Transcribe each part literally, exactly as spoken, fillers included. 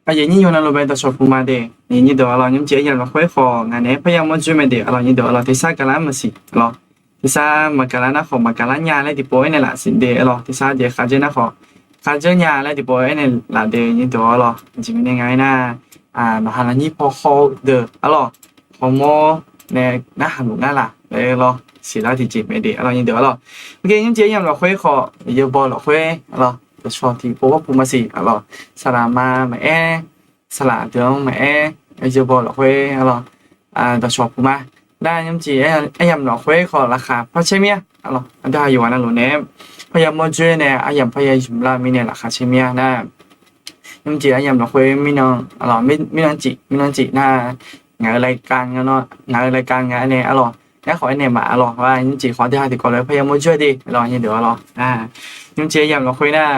aqyuif nyir yaw navluf bae dawqshawq puq ma de. Aqyuif nyir deuq arlawr, nymrcif aryamq lafkhoer khawf ngaq naeq-aer parya mawr dzoer mae de arlawr, nyir deuq arlawr, tersar gaqlar maqsiq arlawr. Tersar maqgaqlar nar khawf maqgaqlar nya laer tiqpov aernaeq laf siq de arlawr. Tersar jeq khardzeur nar khawf khardzeur nya laer tiqpov aernaeq laf de nyir deuq arlawr. Aqjeq mirnae nga aernar, maqha lafnyir paw haw-eu deuq arlawr, hawmawr nae narhaq luf ngar laf laer lawr siqlar tiqjeq mae de arlawr, nyir deuq arlawr. Nymrcif aryamq lafkhoer khawf yawbaw lafkhoer arlawr, dawqshawq tiqpov ghawr puq maqsiq arlawr. Saqlaqma maqaer, saqlaq deuq-anr maqaer, yawbaw lafkhoer arlawr, dawqshawq puq ma. Nar nymrcif aryamq lafkhoer khawf laqkhaq par caer mir-a arlawr. Aqdui ha yawqghaq navluf nae-aer parya mawr dzoer nae aryamq parya zmq lar-eu mirnae laqkhaq caer mir-a nar, nymrcif aryamq lafkhoer mirnan, mirnan cif mirnan cif nar, ngaq-eu รายการ ngaq-eu รายการ nga aernaeq arlawr. Nar khawf aernaeq ma arlawr, nymrcif khawf aqdui ha tiqkawv lof-aer parya mawr dzoer de arlawr, nyir deuq arlawr. Nymrcif aryamq lafkhoer nar,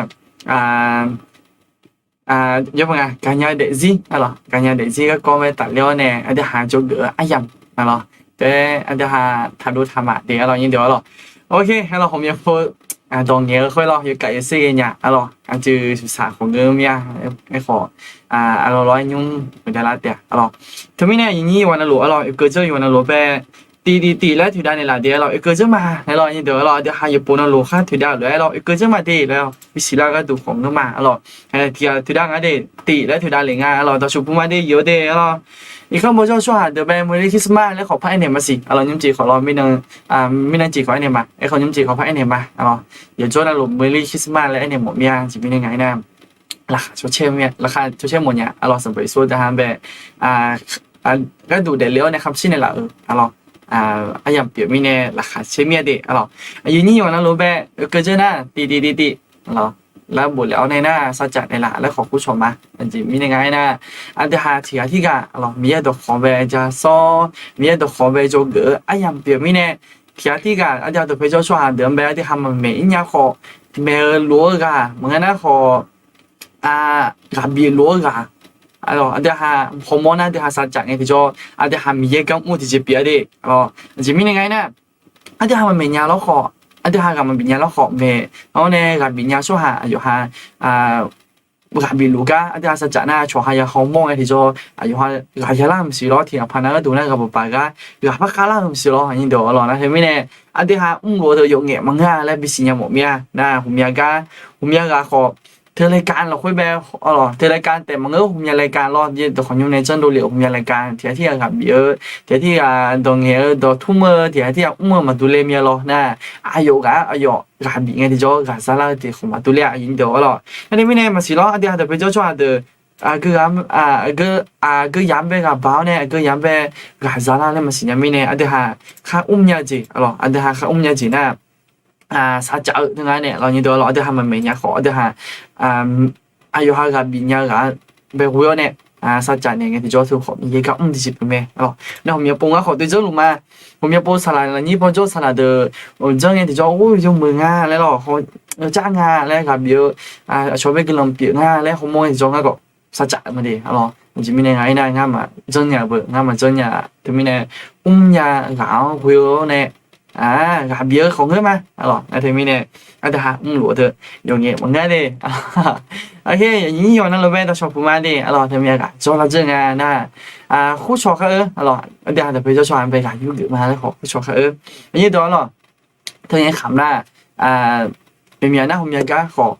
yawr nga gaqnya daefzir arlawr, gaqnya daefzir garkawv mae tafler-awr nae aqdui ha jawrgeuf-eu aryamq arlawr, taef-aer aqdui ha taqdov taqmaf de arlawr, nyir deuq arlawr. Ok arlawr, hawmya pov dawq ngaeq-eu khoer lawr yawkaf yawser ghae nya arlawr, aqdui suqsaq khawf ngeur mir-a. Aerkhawf, arlawr lawr-aer nymr uqdav lar taef arlawr. Teumirnae aqyuif nyir yawqghaq navluf arlawr, oekeuv dzeur yawqghaq navluf bae tif tif tif laer toeqdav naeqlaf de arlawr, oekeuv dzeur ma laer lawr, nyir deuq arlawr, aqdui ha yawqpov navluf khar toeqdav-euq lof-aer lawr, oekeuv dzeur ma de laer bisiq lar gharduq khawf ngeur ma arlawr. Tiqghaq toeqdav nga de, tif laer toeqdav lef nga arlawr, dawqshawq puq ma de, yawq de arlawr. Irkanr bawjawr tsawrhaq deuq bae Merry Christmas laer khawf par aernaeq maqsiq arlawr, nymrcif khawf lawr, mirnan cif khawf par aernaeq ma arlawr, nymrcif khawf par aernaeq ma arlawr. Yawqjawr navluf Merry Christmas laer aernaeq mawf mir-a. Aqjeq mirnae nga aernar, laqkhaq caw caer mawf nya arlawr, sanqbof Yeqsur deuq ha bae gharduq daefle-awr nae khamshir naeqlaf-euq arlawr, aryamq pyeuf mirnae laqkhaq caer mir-a de arlawr. Aqyuif nyir yawqghaq navluf bae oekeuv dzeur nar tif tif tif tif arlawr, lar bof lef-awr nae nar sarcaf naeqlaf laer khawf kurcawq ma. Aqjeq mirnae nga aernar, aqdui ha tiqghaq tirghaq arlawr, Miqyaer dawqkawq bae ja sawr, Miqyaer dawqkawq bae jawrgeuf-eu aryamq pyeuf mirnae, tiqghaq tirghaq aqdui ha dawqpae jawr tsawrhaq deuq-anr bae aqdui ha maqmaeq ir nya khawf, maeq-eu lof-eu ghaq maqngeur nar khawf, ghaq bif lof-eu ghaq, aqdui ha hawmawr nar aqdui ha sarcaf ngae tiqjawr aqdui ha Miqyaer gar mr-eu tiqjeq pyeuf-a de arlawr. Aqjeq mirnae nga aernar, aqdui ha maqmaeq nya lawr khawf, aqdui ha ghaq maqbif nya lawr khawf maeq-awr nae ghaq bif nya tsawrhaq aqyawf ha ghaq bif luf gar aqdui ha sarcaf nar cawq ha ya hawmawr ngae tiqjawr aqyawf ha ghaq ya lar-eu maqsiq lawr, tiqghaq paq nav gharduq nar ghaq bawqpaq gar ghaq par khav lar-eu maqsiq lawr, aqnyir deuq arlawr. Nar teumirnae aqdui ha mrluf-eu deuq yawf ngaef maqngeur-a laer bisiq nya mawf mir-a. Nar ghawqmya gar, ghawqmya ghaq khawf teu รายการ lafkhoer bae arlawr, teu รายการ taef maqngeur, ghawqmya รายการ lawr, dawqkhawq nymr nae janrdov lef-euq ghawqmya รายการ, tiqghaq tirghaq ghaq bif-eu, tiqghaq tirghaq dawq ngaeq-eu dawq tmr-eu, tiqghaq tirghaq mr-eu maqdur le mir-a lawr. Nar aqyawf ghaq aqyawf ghaq bif ngae tiqjawr ghaq za lar-eu tiq khawf maqdur ler-a, aqnyir deuq arlawr. Nar teumirnae maqsiq lawr, aqdui ha dawqpae jawr tsawrhaq deuq aqgeu yamq-anr bae ghaq baq-awr nae aqgeu yamq-anr bae ghaq za lar laer maqsiq nya mirnae aqdui ha khar mrnya jeq arlawr, aqdui ha khar mrnya jeq nar sarcaf-eu teu nga nae arlawr, nyir deuq arlawr, aqdui ha maqmaeq nya khawf aqdui ha aqyawf ha ghaq bif nya ghaq-anr bae ghoe-awr nae sarcaf naeq ngae tiqjawr teu khawf Miqyaer gar mr tiqjeq pyeuf mae arlawr. Nar ghawqmya pov ngar khawf doerdzanr luf ma. Ghawqmya pov saqlaq lafnyir pawjawr saqlaq deuq janr ngae tiqjawr or yawmuiq nga laer lawr, yawcar nga laer ghaq bif-eu aqcawq bae guiqlanq pyeuf nga laer hawmawr ngae tiqjawr ngar khawf sarcaf-eu ma de arlawr. Aqjeq mirnae nga aernar ngar maqjanr nya-eu beu, ngar maqjanr nya-a. Teumirnae mrnya ghaq-anr ghoe-awr nae ghaq bif-eu khawf ngeur ma arlawr. Nar teumirnae aqdui ha mrluf-eu deuq yawf ngaef maqngeur de. Aqnyir yawq navluf bae dawqshawq puq ma de arlawr, teumirnae ghaq jawr lar dzeur nga nar, kurcawq khar-eu arlawr, aqdui ha dawqpae jawr tsawrhaq-anr bae ghaq yurgeuf ma laer khawf kurcawq khar-eu. Aqnyir deuq arlawr, teu ngae khamq nar, mqmyaq nar ghawqmya gar khawf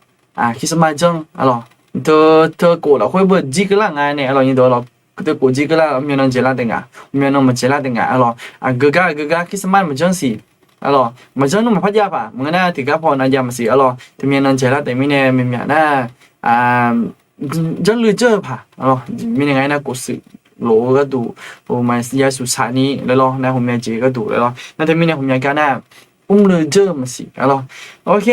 Christmas janr arlawr, teu, teu khof lafkhoer beu jir keuvlar nga nae arlawr, nyir deuq arlawr, teu khof jir keuvlar, ghawqmya nan jeq lar taef nga, ghawqmya nan maqjeq lar taef nga arlawr, aqgeu gar aqgeu gar Christmas maqjanr siq arlawr, maqjanr nmr maqpar jav paq maqngeur nar tiqgar paw nav jav maqsiq arlawr, teumirnae nan jeq lar taef mirnae mqmyaq nar janrluiv dzeur-eu paq arlawr, mirnae nga aernar khof shuif lof-eu gharduq, maqya shuif saq ni laer lawr, nar ghawqmya jeq gharduq laer lawr, nar teumirnae ghawqmya gar nar mrluiv dzeur-eu maqsiq arlawr. Ok,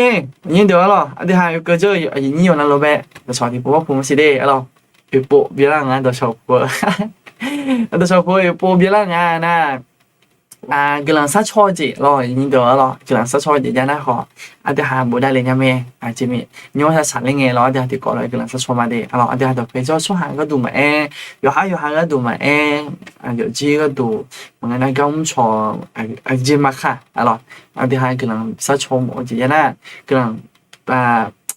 aqnyir deuq arlawr, aqdui ha oekeuv dzeur-eu aqyuif nyir yawq navluf bae dawqshawq tiqpov ghawr pov maqsiq de arlawr. Oeqpov byalar nga dawqshawq pov-eu, dawqshawq pov-eu oeqpov byalar nga nar, guiqlanq sharcaw-eu jeq lawr, aqnyir deuq arlawr, guiqlanq sharcaw-eu jeq jav nar khawf, aqdui ha bofdav le nya mae. Aqjeq mirnae nymr saq saqler ngae lawr, aqdui ha tiqkawv lof-aer guiqlanq sharcaw ma de arlawr, aqdui ha dawqpae jawr tsawrhaq gharduq maqaer, yawqhar yawqha gharduq maqaer, aqyawf jir gharduq maqngeur nar gar mr cawq, aqjeq maqkaq arlawr, aqdui ha guiqlanq sharcaw mawf-eu jeq jav nar, guiqlanq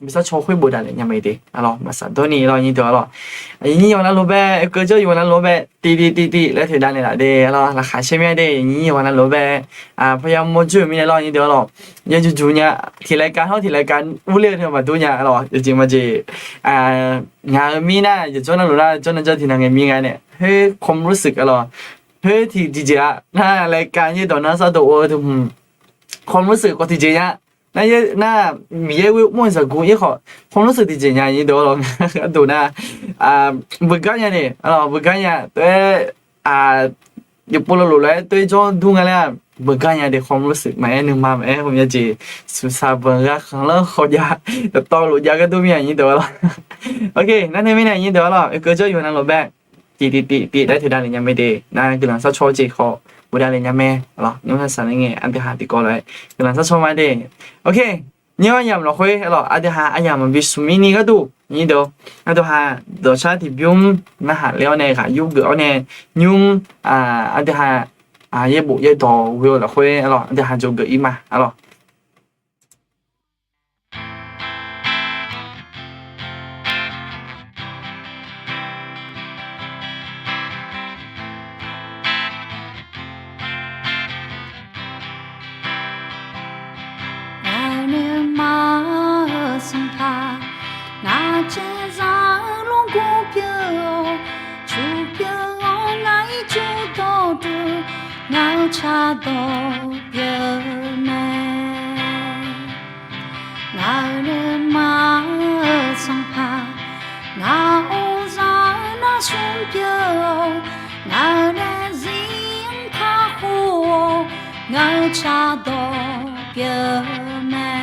Miqsar caw khoer bofdav lef nya mae de. Arlawq, maqsaq dawrni lawr nyir deuq arlawq. Aqnyir yawqghaq navluf bae, oekeuv jawr yawqghaq navluf-anr bae, tiqtiq tiqtiq laer toeqdav naeqlaf de. Arlawq, laqkhaq caer mir-a de, aqnyir yawqghaq navluf bae, parya mawr jawr-euq mirnae lawr nyir deuq arlawq. Yawjuq juq nya, tiq laer kav hawr tiq laer kav urler-eu teu maqdur nya arlawq, yawjeq maqjeq. Ngaq-euq mir nar yawqjawr navluf nar jawr nav jawr tiq nav ngae mir nga nae khoer ความรู้สึก arlawq. Khoer tiqjeq-aq nar laer kav yaerdawq nar sardawq or-eu teu hmq ความรู้สึก khawf tiqjeq nya. Nar, nar, Miqyaer ghoer mr-eu zaqguq yaer khawf ความรู้สึก tiqjeq nya nyir deuq arlawq. Gharduq nar, beugar nya ni, beugar nya taef-aer, yawqpov lawlof lof-aer toer jawr dur nga laer-aq, beugar nya de. ความรู้สึก maqaer, nuima maqaer, khoermya jeq suqsaq banq ghar khanqlanr khawjav, dawqtawvluf jav gharduq mir-a nyir deuq arlawq. Oke, nar nae mirnae nyir deuq arlawq, oekeuv jawr yawqghaq navluf bae, tiqtiq tiqtiq laer toeqdav lef nya mae de. Nar guiqlanq sharcaw jeq khawf bofdav lef nya mae. Arlawq, nymr saq saq ler ngae aqdui haq tiqkawv lof-aer guiqlanq sharcaw ma de. Oke, nymr aryamq lafkhoer arlawq, aqdui haq aryamq maqbi smq mirni gharduq nyir deuq, aqdui haq dawqshar tiqbymr narhaq ler-awr nae ghaq yur geuf-awr nae, nymr, aqdui haq yaerbof yaerdawq ghoe-eu lafkhoer arlawq, aqdui haq jawrgeuf ir ma arlawq. Ngaq-euq nuima-eu sanqpaq, ngaq caerzaq-eu lawrgur pyeuf-awr, cuq pyeuf-awr ngaq ircuf dawqdeuq, ngaq-euq cardawq pyeuf mae. Ngaq-euq nuima-eu sanqpaq, ngaq-euq zanq-eu narsmr pyeuf-awr, ngaq-euq daefzir-anr kakhof-awr, ngaq-euq cardawq pyeuf mae.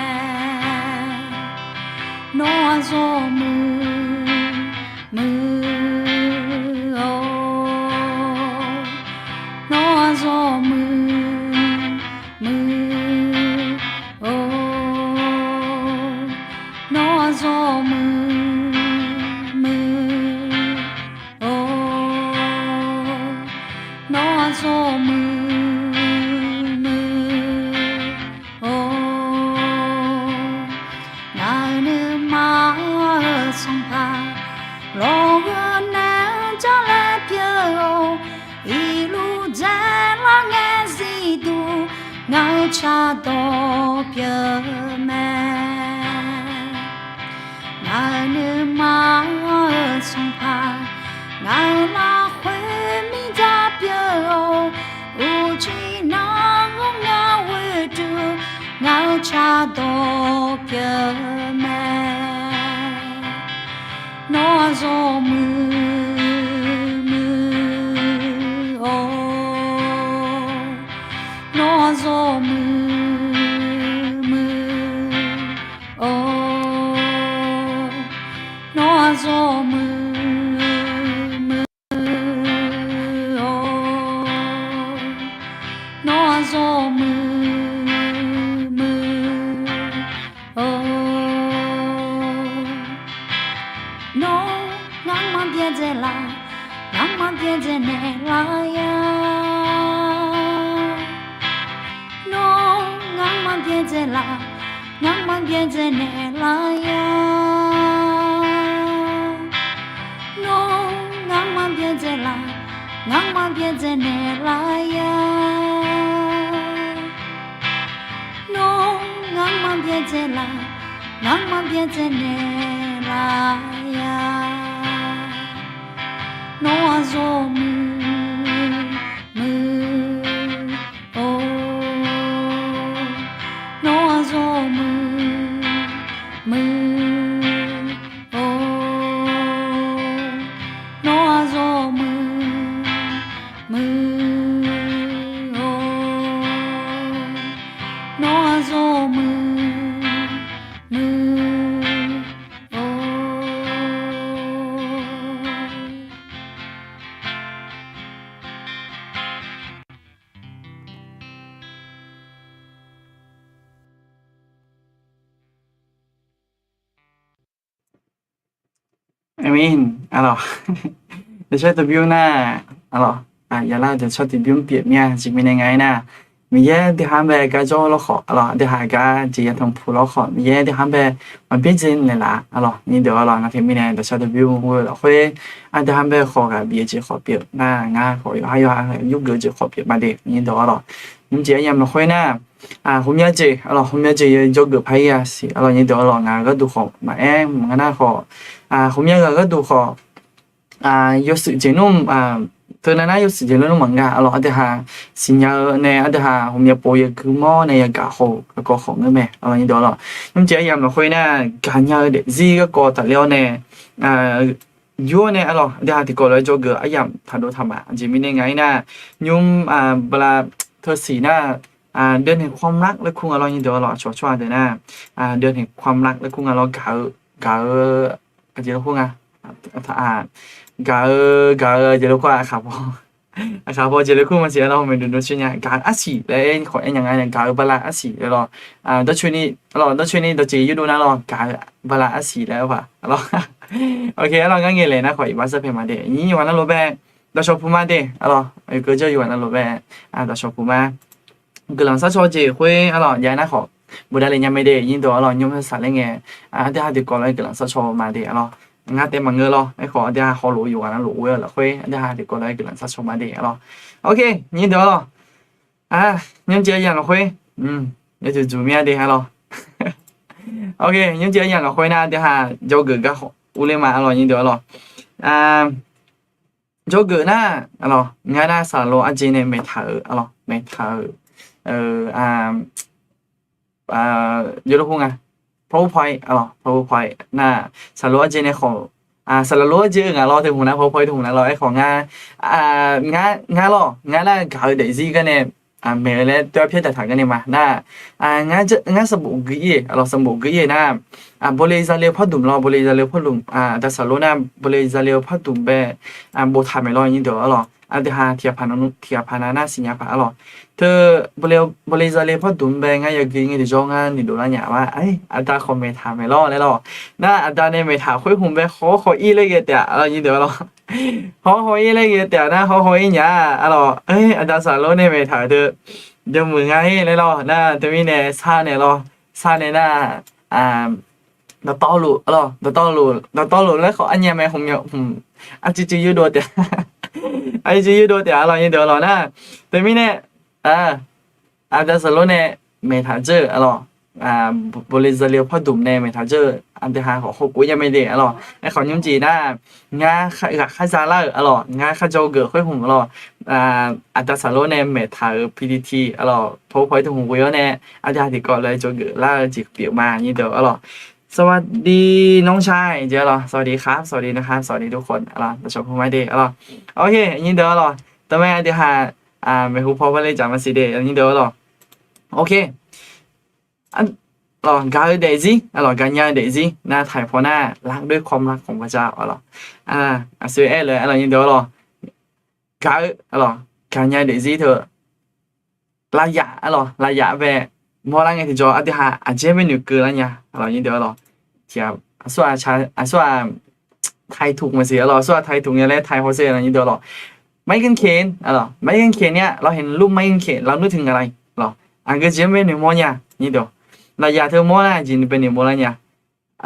Nawr aqyawf muiq muiq-awr, nawr aqyawf muiq muiq-awr, nawr aqyawf muiq muiq-awr, nawr aqyawf muiq muiq-awr. Ngaq-euq nuima-eu sanqpaq, lawqghae nae-anr jar laer pyeuf-awr, iqluf dzaelar ngae zifduq, ngaq-euq cardawq pyeuf mae. Ngaq-euq nuima-eu sanqpaq, ngaq-euq lafkhoer mirdzaq pyeuf-awr, uqcif nar-anr ngar ghoe duq, ngaq-euq cardawq pyeuf mae. Nawr aqyawf muiq muiq-awr, nawr aqyawf muiq muiq-awr, nawr aqyawf muiq muiq-awr, nawr aqyawf muiq muiq-awr. Nawr ngar maqbyaerdzae laf, ngar maqbyaerdzae naeqlaf-a. Nawr ngar maqbyaerdzae laf, ngar maqbyaerdzae naeqlaf-a. Nawr ngar maqbyaerdzae laf, ngar maqbyaerdzae naeqlaf-a. Nawr ngar maqbyaerdzae laf, ngar maqbyaerdzae naeqlaf-a. Nawr aqyawf muiq muiq-awr, nawr aqyawf muiq muiq-awr, nawr aqyawf muiq muiq-awr, nawr aqyawf muiq muiq-awr. Aqmeq. Arlawq, dawqshawr tiqbymr nar, arlawq, yaqlar-eu dawqshawr tiqbymr pyeuf mir-a jeq mirnae nga-aer nar, Miqyaer deuq ha-anr bae gar jawr lawrkhawf, aqlawq, aqdui ha gar jeq yatanq puq lawrkhawf, Miqyaer deuq ha-anr bae maqbyaer dzae naeqlaf, aqlawq, nyir deuq-awr lawq, ngar teumirnae dawqshar dawqbymr-eu lafkhoer, aqdui ha-anr bae khawf ghaq bif-eu jeq khawf pyeuf nar, ngar khawf yawqha yawqha yurgeuf-eu jeq khawf pyeuf ma de, nyir deuq-awr lawq. Nymrjeq aryamq lafkhoer nar, ghawqmya jeq, aqlawq, ghawqmya jeq jawrgeuf par-ir-a siq, aqlawq, nyir deuq-awr lawq, ngaq-euq gharduq khawf maqaer maqnga nar khawf, ghawqmya ghaq gharduq khawf, yawshuif jeq nmr, teunav nar yawshuif jeq nmr maqnga, aqlawq, aqdui ha siqnya-eu nae aqdui ha ghawqmya pov yagui mawr nae yagaq haw-eu garkawv khawf ngeur mae, aqlawq, nyir deuq-awr lawq. Nymrjeq aryamq lafkhoer nar, gaqnya-eu daefzir garkawv tafler-awr nae, yur-awr nae, aqlawq, aqdui ha tiqkawv lof-aer jawrgeuf aryamq taqdov taqmaf. Aqjeq mirnae ngaq-ir nar, nymr bala teu siq nar, เดือนแห่งความรัก laer kur nga lawr, nyir deuq-awr lawq, aqcawq tsawrhaq deuq nar, เดือนแห่งความรัก laer kur nga lawr, gaq-eu, gaq-eu, aqjeq lof kur nga, gaq-eu, gaq-eu aqjeq lof kur-a, aqkaq paw, aqkaq paw jeq lof kur maqsiq, aqlawq, maeqdmq dmq coer nya, gaq-eu arsiq laer aer khawf aer nya nga nae, gaq-eu bala arsiq laer lawr, dawrcoeni, aqlawq, dawrcoeni dawqceq yurdov nar lawr, gaq-eu bala arsiq laer-eu paq, aqlawq, aqlawq, ngar ngaeq laeq nar khawf iqbax sar paeq ma de, nyir yawqghaq navluf bae dawqshawq puq ma de, aqlawq, yawkeuv jawr yawqghaq navluf bae dawqshawq puq ma. Guiqlanq sharcaw jeq khoer, aqlawq, jav nar khawf bofdav le nya mae de, nyir deuq-awr lawq, nymr saq ler ngae, aqdui ha tiqkawv lof-aer guiqlanq sharcaw ma de, aqlawq, ngar taef maqngeur lawr, aerkhawf aqdui ha hawlof-eu yawqghaq navluf ghoe-eu lafkhoer aqdui ha tiqkawv lof-aer guiqlanq sharcaw ma de, aqlawq. Ok, nyir deuq-awr lawq, nymrjeq aryamq lafkhoer, yawjuq juq mir-a de, aqlawq. Ok, nymrjeq aryamq lafkhoer nar aqdui ha jawrgeuf gar khawf urler ma, aqlawq, nyir deuq-awr lawq. Jawrgeuf nar, aqlawq, ngar nar saqlaq lof arjeq nae maeqtaq-euq, aqlawq, maeqtaq-euq, yawlof khoer nga, PowerPoint, aqlawq, PowerPoint nar, saqlaq lof arjeq nae khawf, saqlaq lof arjeq-eu ngaq lawr, teu hmq nar PowerPoint teu hmq nar lawr, aerkhawf ngar, ngar lawr, ngar nar gaq-eu daefzir gar nae maeq-eu laer toer-a pyaer daqtaq gar nae ma nar, ngar sanqbof gui-ir-eq, aqlawq, sanqbof gui-ir-eq nar, bawle zale-eu pardmq lawr, bawle zale-eu pardmq, aqda saqlaq lof nar bawle zale-eu pardmq bae boftaq maeq lawr, nyir deuq-awr lawq, aqdui ha tiqghaq paq nav nar siqnya paq, aqlawq, teu bawle zale-eu pardmq bae ngar yagui ngae tiqjawr ngar noeqdov lar nya-a, aqda khawf maeqtaq maeq lawr laer lawq, nar aqda nae maeqtaq khoer hmq bae haw haw-ir laer ghae taef-a, aqlawq, nyir deuq-awr lawq, haw haw-ir laer ghae taef-a nar haw haw-ir nya-a, aqlawq, aqda saqlaq lof nae maeqtaq-euq teu jawrmuiq nga-ir laer lawq, nar teumirnae sar naeq lawr, sar nae nar, dawqtawvluf, aqlawq, dawqtawvluf, dawqtawvluf laer khawf arnya mae, hmq, arcuiv cuiv yurdov taef, arcuiv cuiv yurdov taef, aqlawq, nyir deuq-awr lawq nar, teumirnae aqda saqlaq lof nae maeqtaq dzeur-euq, aqlawq, bawle zale-eu pardmq nae maeqtaq dzeur-euq aqdui ha khawf hawkhof-ir nya mae de, aqlawq, aerkhawf nymrjeq nar, ngar ghaq khar za lar-euq, aqlawq, ngar kharjaw geuf khoer hmq, aqlawq, aqda saqlaq lof nae maeqtaq-euq PPT, aqlawq, PowerPoint teu hmq ghoe-awr nae aqdui ha tiqkawv lof-aer jawrgeuf lar-eu jeq pyeuf ma, nyir deuq-awr lawq. สวัสดีน้องชาย jeq, aqlawq, สวัสดีครับ สวัสดีนะครับ สวัสดีทุกคน aqlawq, dawqshawq puq ma de, aqlawq. Ok, nyir deuq-awr lawq, teumae aqdui ha maeqhu paw par le jaq maqsiq de, nyir deuq-awr lawq. Ok, aqlawq, gaq-eu daefzir, aqlawq, gaqnya-eu daefzir nar taqpaw nar, รักด้วยความรักของพระเจ้า aqlawq, aqsur aer-eu, aqlawq, nyir deuq-awr lawq, gaq-eu, aqlawq, gaqnya-eu daefzir teu lavyaf, aqlawq, lavyaf bae mawrlar ngae tiqjawr aqdui ha aqjeq bae noeqkeuv lar nya, aqlawq, nyir deuq-awr lawq, aqsur-aq, aqsur-aq, taiq tuq maqsiq, aqlawq, aqsur-aq taiq tuq nya laer taiq hawsher, aqlawq, nyir deuq-awr lawq. ไม้กางเขน, aqlawq, ไม้กางเขนเนี่ย เราเห็นรูปไม้กางเขน เรานึกถึงอะไร aqlawq, aqgeujeq bae noeqmawr nya, nyir deuq, lavyaf teu mawrlar jeq bae noeqmawr lar nya.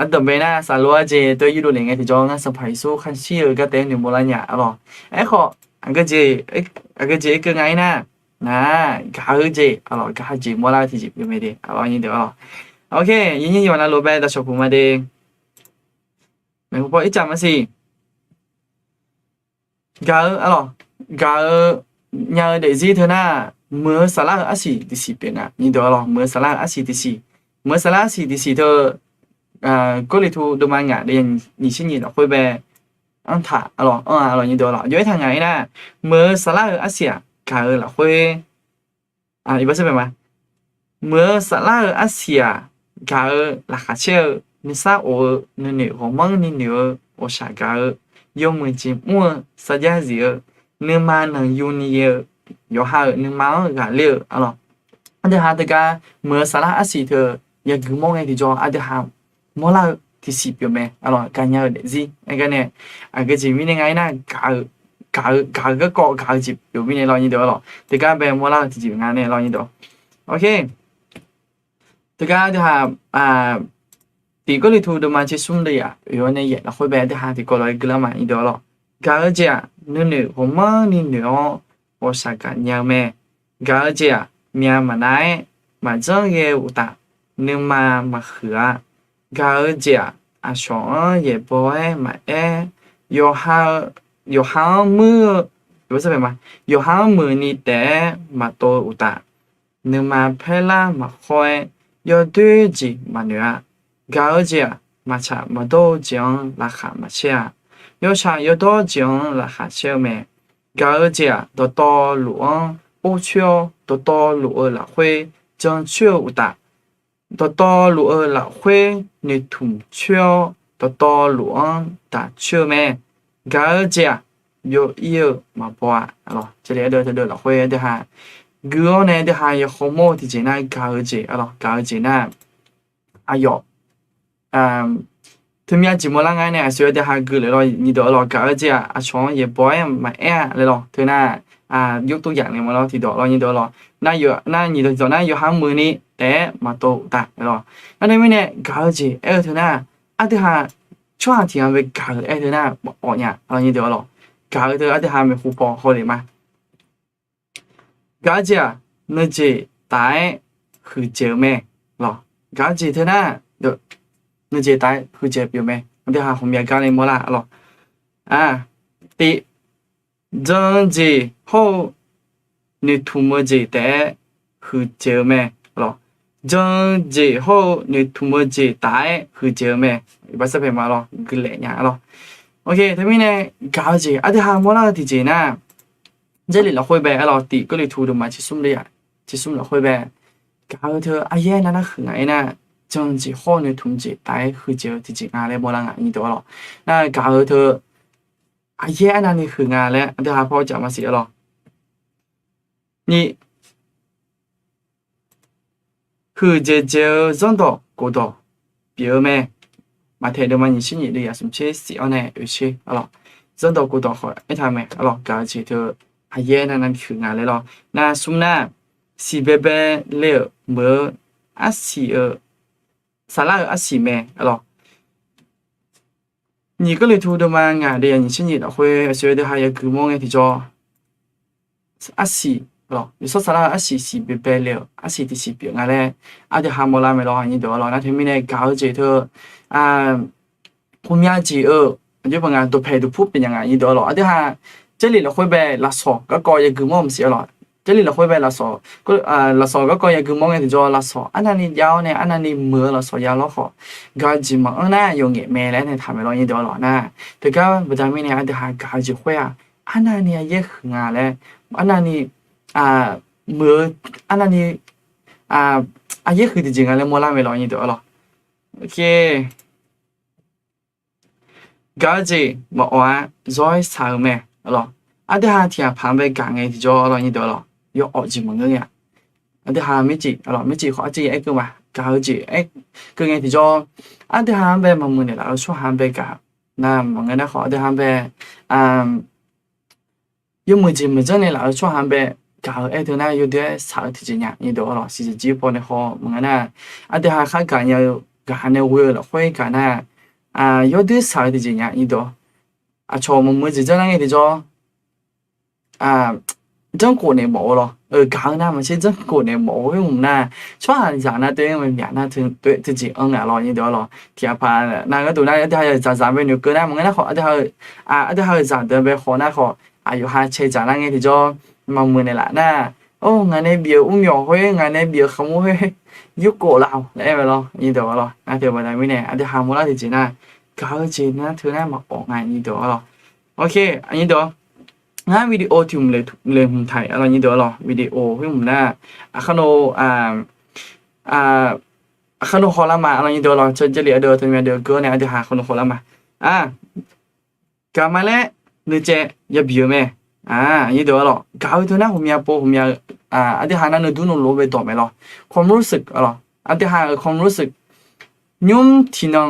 Aqdawq bae nar saqlaq lof arjeq teu yurdov lef ngae tiqjawr ngar Sanqpaq Yeqsur khar shir-eu gar taef-aer noeqmawr lar nya, aqlawq. Aerkhawf, aqgeujeq, aqgeujeq irkeuv nga-ir nar, nar gaq-eu jeq, aqlawq, gaq-eu jeq mawrlar-eu tiqjeq pyeuf mae de, aqlawq, nyir deuq-awr lawq. Ok, yawnyir yawqha navluf bae dawqshawq puq ma de. Maeqhu paw ircaf maqsiq. Gaq-eu, aqlawq, gaq-eu nya-eu daefzir teu nar, muiq-eu saflar-eu arsiq tiqsiq pyeuf nga, nyir deuq-awr lawq, muiq-eu saflar-eu arsiq tiqsiq, muiq-eu saflar arsiq tiqsiq teu, Gawrliqtu deuvma ngaq deuvya nyiq tser nyiq lafkhoer bae anr taq, aqlawq, anr-a, aqlawq, nyir deuq-awr lawq, jov-aer taq ngaq-ir nar, muiq-eu saflar-eu arsiq-aq gaq-eu lafkhoer Iqbax sar paeq ma. Muiq-eu saflar-eu arsiq-aq, gaq-eu laqkhaq caer-eu, nuisar of-eu, nuinoeq ghawqmanrni noeq-eu, ghawqshaq gaq-eu, yawmuiq jeqmr-eu, sarjax zif-eu, nuima nanqyuni-eu, yawqha-euq nuima-anr ghaqler-eu, aqlawq, aqdui ha teugar muiq-eu saflar arsiq teu yagui mawr ngae tiqjawr aqdui ha mawrlar-eu tiqsiq pyeuf mae, aqlawq, gaqnya-eu daefzir. Aergar nae, aqgeujeq mirnae nga-ir nar gaq-eu gaq-eu, gaq-eu garkawv gaq-eu jeq pyeuf mirnae lawr nyir deuq-ar lawq. Teugar bae mawrlar-eu tiqjeq nga nae lawr nyir deuq. Ok. Teugar deuq-aq, Tiq Gawrliqtu deuvma tsersmr deuvyaq oeq-awr nae yaef lafkhoer bae deuq-aq tiqkawv lof-aer guiqlanq ma nyir deuq-ar lawq. Gaq-eu jeq-aq nuinoeq ghawqmanrni noeq-awr ghawqshaq gaq nya-eu mae. Gaq-eu jeq-aq myaq maqnav-aer maqjanr ghae-eu uqtaf, nuima maqhuiq-a. Gaq-eu jeq-aq aqcawq-anr yaeqbawq-aer maqaer, yawqha, yawqha-anr muir-eu, yawqha-anr muiqni taef-aer maqtov-eu uqtaf, nuima paerlar maqkhawr-aer yawdoer jeq maqnoeq-a. Gaq-eu jeq-aq maqtsaq maqdawr-eu jeq-anr laqkhaq maqcaer-a. Yawtsaq yawdawr jeq-anr laqkhaq caer-eu mae. Gaq-eu jeq-aq dawqtawvluf-anr or coer-awr, dawqtawvluf-eu lafkhoer jancoer-eu uqtaf, dawqtawvluf-eu lafkhoer noeqtmq coer-awr, dawqtawvluf-anr daq coer-eu mae. Gaq-eu jeq-aq byov-ir-eu maqbaw-a. Lafkhoer deuq-aq, gui-awr nae deuq-aq yakhawmawr-eu tiqjeq nar gaq-eu jeq, gaq-eu jeq nar, aqyawf teumya jeq mawrlar nga-aer nae aqsur-aer deuq-aq gui le lawr nyir deuq-ar lawq. Gaq-eu jeq-aq aqcawq-anr yaeqbawq-aer maqaer-a laer lawq. Teu nar, yurtov yaf nae mawr lawr tiqdawq lawr nyir deuq-ar lawq. Nar nyiq dawq tiqdawq nar yawqha-anr muiqni taef-aer maqtov uqtaf laer lawq. Nar teumirnae gaq-eu jeq aer-eu teu nar, aqdui-aq tsawrhaq tiq ghaq bae gaq-eu aer teu nar maqawf nya-a lawr nyir deuq-ar lawq. Gaq-eu teu aqdui-aq maeqhu paw hawle ma. Gaq-eu jeq-aq nuijeq taf-aer huiqdzaeq-eu mae. Lawq, gaq-eu jeq teu nar, nuijeq taf-aer huiqdzaeq pyeuf mae. Aqdui-aq ghawqmya gar nae mawrlar-a lawq. Tiv, jan-eu jeq hawr-eu noeqtmq-eu jeq taef-aer huiqdzaeq-eu mae. Jan-eu jeq hawr-eu noeqtmq-eu jeq taf-aer huiqdzaeq-eu mae. Iqbax sarpaeq ma lawr, guiqlaef nya-a lawr. Ok, teumirnae gaq-eu jeq aqdui-aq mawrlar-eu tiqjeq nar, Jarlif lafkhoer bae-ar lawq, Tiq Gawrliqtu deuvma tsersmr lafkhoer bae, gaq-eu teu aqyaer nar nar huiq nga-aer nar, jan-eu jeq hawr-eu noeqtmq jeq taf-aer huiqdzaeq-eu tiqjeq nga laer mawrlar nga nyir deuq-ar lawq. Nar gaq-eu teu aqyaer arnavni huiq nga laer aqdui-aq paw jaf maqsiq-ar lawq. Ni huiqdzaeq dzaeq-eu zanrdawq khofdawq pyeuf-eu mae. Maqtaeq deuvma nyiq tser nyiq deuvyaq smq tser shif-awr nae oeq tser-ar lawq. Zanrdawq khofdawq khawf aertaq mae-ar lawq, gaq-eu jeq teu aqyaer nar nar huiq nga laer lawr. Nar smr nar, siqbaebae le-euq meuq-eu arsiq-eu, saflar-eu arsiq mae-ar lawq. Nyiq Gawrliqtu deuvma ngaq deuvyaq nyiq tser nyiq lafkhoer aqsur-aer deuq-aq yagui mawr ngae tiqjawr, arsiq, yawshawr saflar-eu arsiq siqbaebae le-euq arsiq tiqsiq pyeuf nga laer aqdui-aq mawrlar mae lawr nyir deuq-ar lawq. Nar teumirnae gaq-eu jeq teu ghawqmya jeq-eu aqjox paq nga dawqpaeq dawqpur pyeuf nya nga nyir deuq-ar lawq. Aqdui-aq Jarlif lafkhoer bae lafsawq garkawv yagui mawr maqsiq-ar lawq. Jarlif lafkhoer bae lafsawq, lafsawq garkawv yagui mawr ngae tiqjawr lafsawq arnavni jav-awr nae arnavni muiq-eu lafsawq ya lawr khawf, gaq-eu jeq maqanr nar yawqngaef mae laer aernaeq taq mae lawr nyir deuq-ar lawq. Nar teugar baqda mirnae aqdui-aq gaq-eu jeq khoer-aq arnavni aqyaer huiq nga laer, arnavni muiq-eu, arnavni aqyaer huiq tiqjeq nga laer mawrlar mae lawr nyir deuq-ar lawq. Gaq-eu jeq maqawf-a, zawr-aer shaq-eu mae lawq. Aqdui-aq tiq ghaq paq-anr bae gaq ngae tiqjawr lawr nyir deuq-ar lawq, yawawf jeq maqngeur nya. Aqdui-aq mircif, mircif khawf arciv aer keuv ma, gaq-eu jeq aer keuv ngae tiqjawr, aqdui-aq-anr bae maqmuiq naeqlaf-eu tsawrhaq-anr bae gaq nar maqngeur nar khawf, aqdui-aq-anr bae yawmuiq jeq maqjanr naeqlaf-eu tsawrhaq-anr bae gaq-eu aer teu nar yawdui-aer shaq-eu tiqjeq nya nyir deuq-ar lawq. Siqjeq jir paw nae haw maqngeur nar, aqdui-aq khar gaq nya-eu gaq nae ghoe-eu lafkhoer gaq nar, yawdui shaq-eu tiqjeq nya nyir deuq-ar. Aqcawq maqmuiq jeq janr nar ngae tiqjawr, janrkhof naeq mawf-eu lawr. Gaq-eu nar maqtser janrkhof naeq mawf-eu khoer hmq nar, tsawrhaqzaq nar toer-aer myaq nar toer-aer teujeq anr nga lawr nyir deuq-ar lawq. Tiq ghaq paq nar gharduq nar aqdui-aq zaqzaq bae noeqkeuv nar maqngeur nar khawf, aqdui-aq zaqdeuq bae khawf nar khawf, aqyawf ha cae dzaq lar ngae tiqjawr maqmuiq naeqlaf nar, or ngaq nae bif-euq mrmyawq khoer ngaq nae bif-euq khaqmur khoer yurkhof laf-awq laer aer-eu lawr nyir deuq-ar lawq. Nar teu baqda mirnae aqdui-aq mawrlar tiqjeq nar, gaq-eu jeq nar teu nar maqawf nga nyir deuq-ar lawq. Ok, nyir deuq-ar, ngar video tiq hmq le hmq taq-a lawr nyir deuq-ar lawq. Video khoer hmq nar, aqkar no, aqkar no hawlar ma lawr nyir deuq-ar lawq. Teu Jarlif aqdui teumya deuq geur nae aqdui-aq aqkar no hawlar ma. Gaq ma laer nuicaev yabi-eu mae. Nyir deuq-ar lawq, gaq-eu teu nar ghawqmya pov ghawqmya-eu, aqdui-aq nar nuidur nuilof bae dawq mae lawr. ความรู้สึก lawr, aqdui-aq-euq ความรู้สึก nymr tiqnan,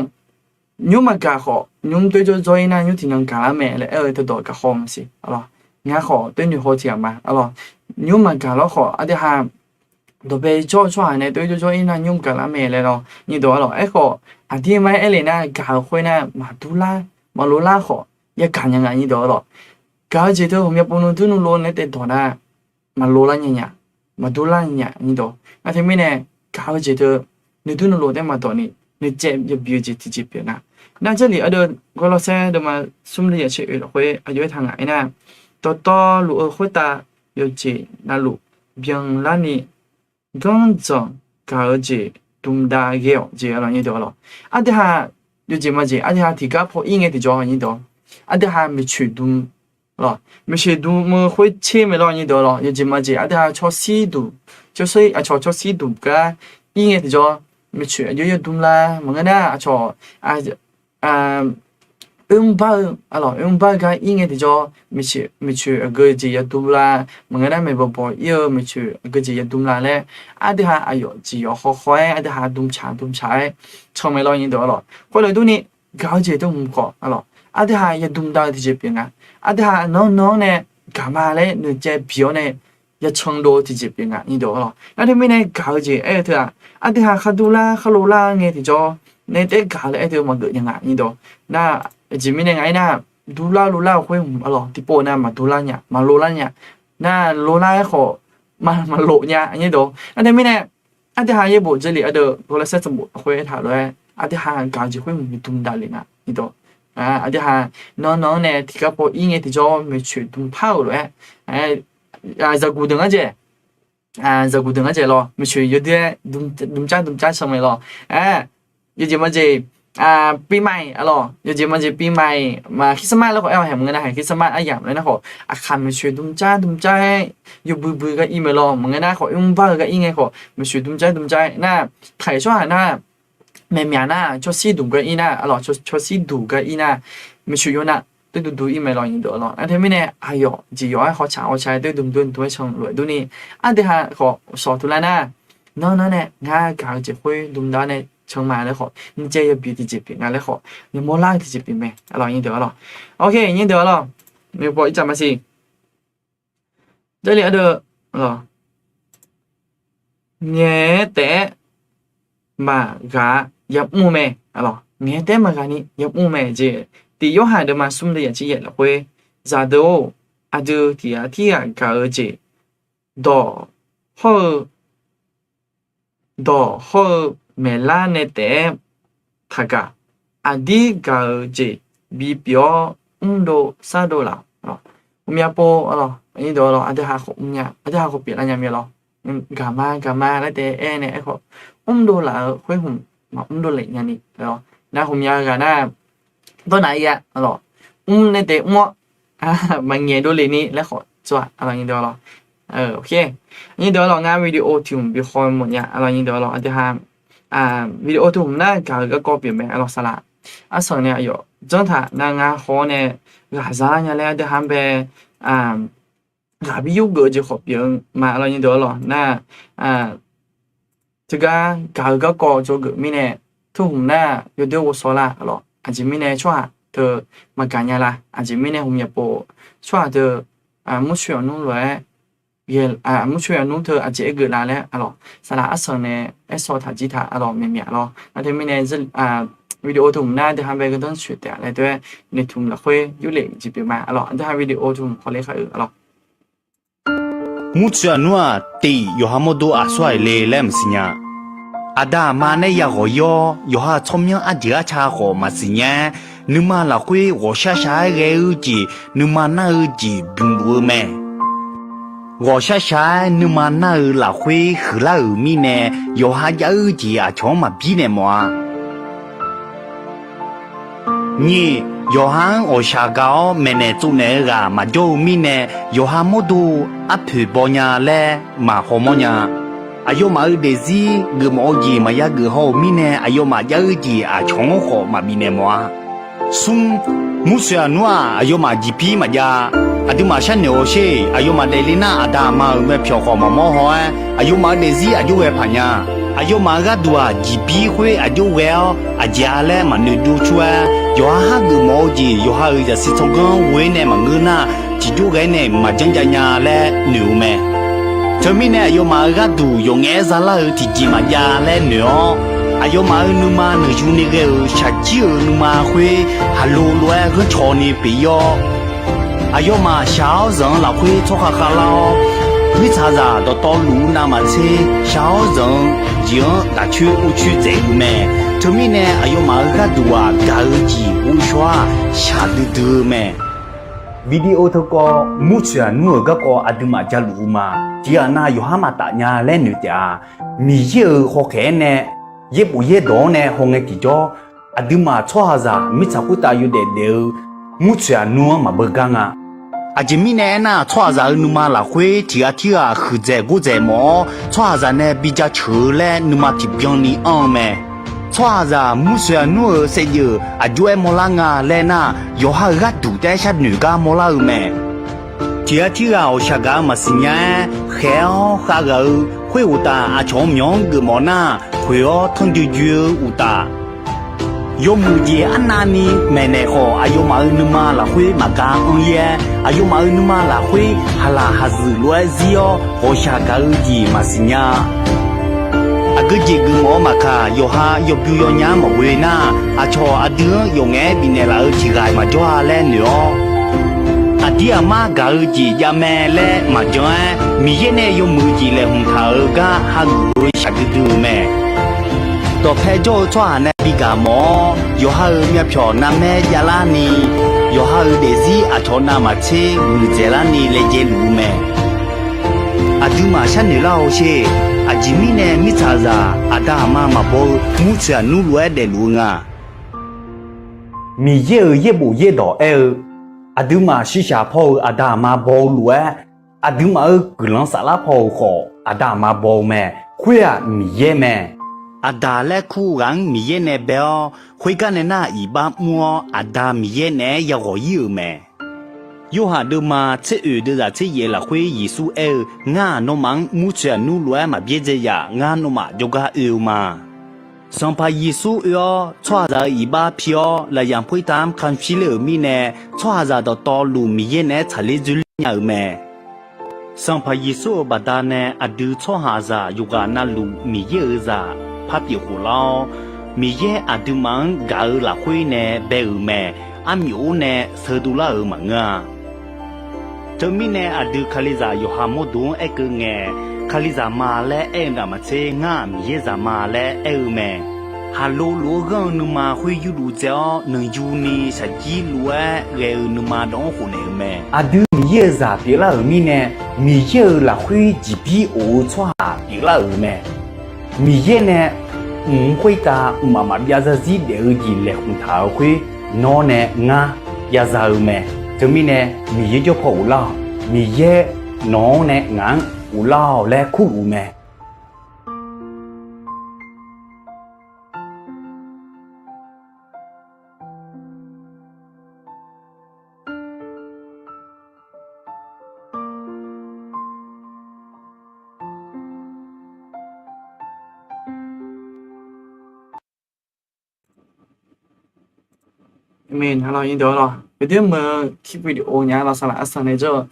nymr maqgaq khawf nymr doer jawr jawr-ir nar nymr tiqnan gaqlar mae laer aer-eu teudawq gaq haw maqsiq lawr. ngar khawf toer noeqhaw tiq ghaq ma, arlawq. Nymr maqgaq lawr khawf, aqdui ha dawqpae jawr-eu tsawrhaq nae toer jawrjawr-ir nar nymr gaqlar mae laer lawr, nyir dawq arlawq. Aerkhawf, aqdir mar aer le nar, gaq-eu khoer nar maqdur lar, maqlov lar khawf, yagaq nya nga, nyir dawq arlawq. Gaq-eu jeq teu ghawqmya pov nuidur nuilov nae taev dawq nar, maqlov lar nya nya, maqdur lar nya nya, nyir dawq. Nar teumirnae, gaq-eu jeq teu nuidur nuilov taef maqdawq ni, nuicaev yabi-eu jeq tiqjeq pyeuf nga. Nar jarlif ardeuv gawrlawrsaer deuvma smr le yaqtser oeq lafkhoer aqjox-aer taq ngaq aernar, dawqtawvluf-eu khoertav yawqjeq navluf byanlar ni, ganrdzanq gaq-eu jeq dmdav ghae-awq jeq arlawq, nyir dawq arlawq. Aqdui ha yawqjeq majeq aqdui ha tiqgar paw ir ngae tiqjawr, nyir dawq, aqdui ha maeqtsoeq dm lawq, maeqtsoeq dm-eu khoer tser mae lawr, nyir dawq arlawq. Yawqjeq majeq aqdui ha tsawrshir duq, tsawrshir, aqcawq tsawrshir duq gar ir ngae tiqjawr, maeqtsoeq aqjox yadm lar maqngeur nar, aqcawq oermr bar-eu, arlawq, oermr bar-eu gar ir ngae tiqjawr, maeqtsoeq aqgeujeq yadm lar maqngeur nar, maeqbawq bawq ir-eu maeqtsoeq aqgeujeq yadm lar laer, aqdui ha aqyawf jeq yawq hawkhaw-aer aqdui ha dm tsaq dm tsaq-aer can mae lawr, nyir dawq arlawq. Khoerlof durni, gaq-eu jeq teu hmq khawf arlawq, aqdui ha yadm dav-eu tiqjeq pyeuf nga. Aqdui ha nan nan-anr nae gaq ma laer noeqcaev bi-awr nae yacan dov-eu tiqjeq pyeuf nga, nyir dawq arlawq. Nar teumirnae gaq-eu jeq aer-eu teu-aq, aqdui ha khar dur lar khar lov lar ngae tiqjawr nae taef gaq laer aer teu maqgeuf nya nga, nyir dawq. Nar aqjeq mirnae nga aernar, dur lar lov lar-eu khoer hmq arlawq, tiqpov nav maqdur lar nya, maqlov lar nya. Nar lov lar-aer khawf maqlof nya, nyir dawq. Nar teumirnae, aqdui ha yaerbof jarlif ardeuv gawrlawrsaer sanqbof lafkhoer aertaq lof-aer, aqdui ha gaq-eu jeq khoer hmq bi dm dav le nga, nyir dawq. Aqdui ha nan nan-anr nae tiqgar paw ir ngae tiqjawr maeqtsoeq dm par-euq lof-aer, zaqguq deuq ngar dzaeq, zaqguq deuq ngar dzaeq lawr, maeqtsoeq yawdui-aer dm car dm car can mae lawr. Yawjeq majeq ปีใหม่ arlawq, yawjeq majeq ปีใหม่ ma Christmas laer khawf aer-awq haeq maqngeur nar, haeq Christmas aryamq laer nar khawf, aqkaq maeqtsoeq dm car dm car-aer yawbui bui gar ir mae lawr, maqngeur nar khawf, oermr bar-eu gar ir ngae khawf, maeqtsoeq dm car dm car-aer nar, taq-iq tsawrhaq nar, maeqmyaq nar, tsawrshir duq gar ir nar, arlawq, tsawrshir duq gar ir nar, maeqtsoeq yawnav doer duidui ir mae lawr, nyir dawq arlawq. Nar teumirnae aqyawf jeq yawq-aer hawtsaq hawtsaq-aer doer dm doer dm-aer can lof-aer durni, aqdui ha khawf shawq tuvlar nar, nan nan nae ngar gaq-eu jeq khoer dm dav nae can ma laer khawf, nuicaev yabi tiqjeq pyeuf nga laer khawf, yamawr lar-eu tiqjeq pyeuf mae, arlawq, nyir dawq arlawq. Ok, nyir dawq arlawq, maeqpaw ircaf maqsiq. Jarlif ardeuv, ngaeq-aer taef-aer maqghaq yamr-eu mae, arlawq, ngaeq-aer taef-aer maqghaq ni yamr-eu mae jeq. Tiq Yorhaq deuvma smr deuq yaqcir yaeq lafkhoer, zaqdeuq-or, aqdui tiq ghaq tirghaq gaq-eu jeq dawq hawr-eu dawq hawr-eu maeqlar nae taef-aer taqgaq. Aqdir gaq-eu jeq bipyeuf-awr mrdov sardov laf-awq. Ghawqmya pov, aqdui ha khawf mrnya, aqdui ha khawf pyeuflar nya mir-a lawr. Gaqma gaqma laer taef-aer nae aerkhawf, mrdov laf-eu khoer hmq maqmrdov lef nyani. Nar ghawqmya ghaq nar, dawrnaq-ir-a, arlawq, mr nae taef mr-awr, maqngaeq dovle ni laer khawf tsawrhaq, arlawq, nyir deuq arlawq. Nyir deuq arlawq, ngar video tiq hmq bi haw mawf nya, arlawq, nyir deuq arlawq, aqdui ha video tiq hmq nar gaq-eu garkawv pyeuf mae, arlawq, saqlaq arsanq nae aqyawf janr taq nar ngar haw-awr nae ghaq za nya laer aqdui ha-anr bae ghaq bi yurgeuf-eu jeq khawf pyeuf-eu ma, arlawq, nyir deuq arlawq. Nar teugar gaq-eu garkawv dzawgeuf mirnae, tiq hmq nar yawdoer ghovshaw lar, arlawq, aqjeq mirnae tsawrhaq teu maqgaq nya la, aqjeq mirnae hmq yapof tsawrhaq teu murcoeq aqnmr lof-aer, murcoeq aqnmr teu aqjeq aer geuf la laer, arlawq, saqlaq arsanq nae aer shaw taq jir taq, arlawq, maeqmyaq lawr. Nar teumirnae video tiq hmq nar aqdui ha bae geudanr coeq taef-a laer teu-aer noeqtmq lafkhoer yurlef jeq pyeuf ma, arlawq, aqdui ha video tiq hmq hawle kha-euq, arlawq. Murcoeq aqnmr-aq, tif yawqha mawrdo aqsur ghaq le laer maqsiq nya. Aqda aqma nae ya ghawq-ir-awr, yawqha tsawrmyanr arjeq arca khawf maqsiq nya-aer, nuima lafkhoer ghawqshar shaq-aer ghae-eu jeq, nuima nar-eu jeq bymq luf-eu mae. Ghawqshar shaq-aer nuima nar-eu lafkhoer huiqlar-euq mirnae, yawqha jav-eu jeq aqcawq-anr maqbir naeq mawf-a. Nyiq, yawqha-anr ghawqshaq gaq-awr maeqnaeq tsovnaeq-eu ghaq maqjawr-eu mirnae, yawqha mawrdo arpoeq baw nya laer maqhaw mawr nya. Aqyawfmaf-euq daefzir geufmawf-eu jeq maqya geuf haw-euq mirnae, aqyawfmaf jav-eu jeq aqcawq-anr khawf maqbif naeq mawf-a. Smr, murcoeq aqnmr-aq, aqyawfmaf jeqbir maqjav. Aqduimaf sharnoeq-awq sher. Aqyawfmaf daefle nar, aqda aqma-euq myavpyawq khawf maqmawr haw-aer, aqyawfmaf-euq daefzir aqjox ghae paq nya. Aqyawfmaf-euq gharduq-aq, jeqbir khoer aqjox ghae-awr aqjeq-a laer maqnoeq dov cur-aer, yawqha har geufmawf-eu jeq yawqha-euq zaqsiq tsawrganr ghoe-ir nae maqngeur nar, tiqjawr ghae nae maqjanr jav nya laer noeq-eu mae. Teumirnae aqyawfmaf-euq gharduq yawqngaef-aer zalar-eu tiqjeq maqjav laer noeq-awr, aqyawfmaf-euq nuima nanqyu ni ghae-euq shaqjir-euq nuima khoer haqlo lof-aer ghanrcaw ni pyeuf-ir-awr, aqyawfmaf shaq-awr zanq-anr lafkhoer tsawrhaq khavlar-awr, mirtsaqzaq dawqtawvluf-eu navmaqtser shaq-awr zanq-eu jeq-anr daqcoer uvcoer dzaeq-eu mae. Teumirnae aqyawfmaf-euq gharduq-aq gaq-eu jeq ghovshaw-aq shaqdui dui-eu mae. Video teukawv murtsoeq aqnmr-euq garkawv aqduimaf jaluf-eu ma. Tiqghaq nav yawqhar maqtaf nya laer noeq taef-a. Miqyaer-euq hawkhaeq-aer nae yaerbof yaerdawq-anr nae hawngae tiqjawr, aqduimaf tsawrhaqzaq mirtsaq khoertav yawdaef daef-eu murtsoeq aqnmr-anr maqbeu gar nga. Aqjeq mirnae aernar, tsawrhaqzaq-euq nuima lafkhoer tiqghaq tirghaq huiqdzaeq gordzaeq mawf-awr, tsawrhaqzaq nae bi jaceuq-eu laer nuima tiqbyan ni anr-eu mae. Tsawrhaqzaq murtsoeq aqnmr-euq saevdzeuf aqjox-aer mawrlar nga laer nar, yawqha-euq gharduq taef-aer sharnoeq gar mawrlar-eu mae. Tiqghaq tirghaq ghawqshaq gaq-eu maqsiq nya-aer khaeq-awr khavghaq-eu khoer uqtaf, aqcawq-eu myawq-anr geufmawf nar, khoeq-awr tanrjoe joe-eu uqtaf, yawmuiq jeq arnavni maeqnaeq khawf, aqyawfmaf-euq nuima lafkhoer maqga anr-ir-aer, aqyawfmaf-euq nuima lafkhoer haqlaq haqzuiq lof-aer zir-awr ghawqshaq gaq-eu jeq maqsiq nya. Aqgeu jeq geufmawf-eu maqkaq, yawqha yawbyu yawnya-anr maqghoe nar, aqcawq aqdui-anr yawf ngaef-aer bifnaeq laf-euq tiq ghaq maqjawr-a laer noeq-awr, aqdir aqmar gaq-eu jeq javmae laer maqjan-aer, Miqyaer nae yawmuiq jeq laeqhmq taq-euq gar hageuf-eu shaqdui dui-eu mae. Dawqpae jawr-eu tsawrhaq nae bi gaq mawf-awr, yawqha-euq myavpyawq narmaer javlarni, yawqha-euq daefzir aqcawq navmaqtser muiqdzaeq larni laejae luf-eu mae. Aqduimaf sharnoeq lar-awr sher. Aqjeq mirnae mirtsaqzaq aqda aqma maqbaw-eu murtsoeq aqnmr lof-aer daefluf-eu nga. Miqyaer-euq yaerbof yaerdawq aer-eu, aqduimaf shiqshaq paw-euq aqda aqma baw-eu lof-aer, aqduimaf-euq guiqlanq saflar paw-euq khawf aqda aqma baw-eu mae. Khoer-aq Miqyaer mae. Aqdaq laer kur ghaq-anr Miqyaer nae bae-awr, khoergar nae nar iqbax mr-awr Aqda Miqyaer naeq-aer yaghawq ir-euq mae. Yorhaq deuvma tser oeq deuvzaq tser yaef lafkhoer Yeqsur aer-eu, Ngar-aq nawmaf-anr murtsoeq aqnmr lof-aer maqbyaerdzae yaf, ngar nawmaf jawrgar oe-eu ma. Sanqpaq Yeqsur oe-awr tsawrhaqzaq-euq iqbax pi-awr lafyaq khoertav-anr kamq shir ler-euq mirnae, tsawrhaqzaq dawqtawvluf Miqyaer naeq-aer tsaqler dzoerler nya-euq mae. Sanqpaq Yeqsur-euq baqdanae aqdui tsawrhaqzaq yawqghaq navluf Miqyaer-euq zaq par pyeuf khof lar-awr, Miqyaer aqduimaf-anr gaq-eu lafkhoer nae bae-euq mae. Armyawf-or nae sheudov lar-euq maqngeur-a. Teumirnae aqdui Kalizaq yawqha mawrdo-anr aerkeuv ngae, Kalizaq ma laer aer-eu navmaqtser, Ngar-aq Miqyaer zaq ma laer aer-eu mae. Haqlo lof-aer ghanr-eu nuima khoer yurduv dzae-awr, nanqyuni shaqjir lof-aer ghae-eu nuima dawq-anr khofnaeq-euq mae. Aqdui Miqyaer-euq zaq pyeuflar-euq mirnae, Miqyaer-euq lafkhoer jeqbir of-eu tsawrhaq pyeuflar-euq mae. Miqyaer nae mq-anr khoertav mqmaq maqbyav zarzir daef-eu jeq laeqhmq taq-euq khoer, nawr nae ngar byav za-eu mae. Teumirnae Miqyaer jawr paw ghoflar-awq. Miqyaer nawq-anr nae ngaq-anr ghoflar-awq laer kurluf-eu mae. Aqmeq. Aqlawq, nyiq deuq-awr lawq, uqdir meuq-eu kir video nya lawq, saqlaq arsanq nae jawr-eu,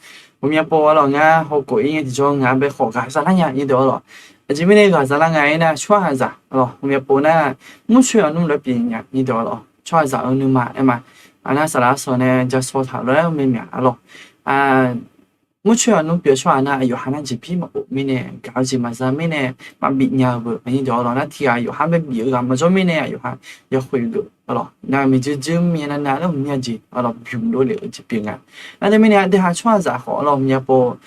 ghawqmya pov-awr lawq, ngar hawkhof ir ngae tiqjawr ngaq bae khawf ghaq zalar nya, nyiq deuq-awr lawq. Aqjeq mirnae ghaq zalar nga aernar, tsawrhaqzaq lawq, ghawqmya pov nar, murcoeq aqnmr lof-aer pyeuf nya, nyiq deuq-awr lawq, tsawrhaqzaq-euq nuima aer ma. Aqnar saqlaq arsanq nae ja shaw taq lof-aer aer-eu mae myav lawq. Murcoeq aqnmr pyeuf-eu tsawrhaq nar, aqyawf ha nar jeqbir maqof mirnae, gaq-eu jeq maqza mirnae, maqbif nya-eu beu, nyiq deuq-awr lawq. Nar tiq ghaq yawqha bae bif-eu ghaq maqjawr mirnae, aqyawf ha yawkhoeq geuf-awr lawq. Nar maeqjuir juir myav nav nav laer hmq myav jeq-awr lawq, bymq dovlef-eu jeq pyeuf nga. Nar teumirnae aqdui ha tsawrhaqzaq khawf-awr lawq, ghawqmya pov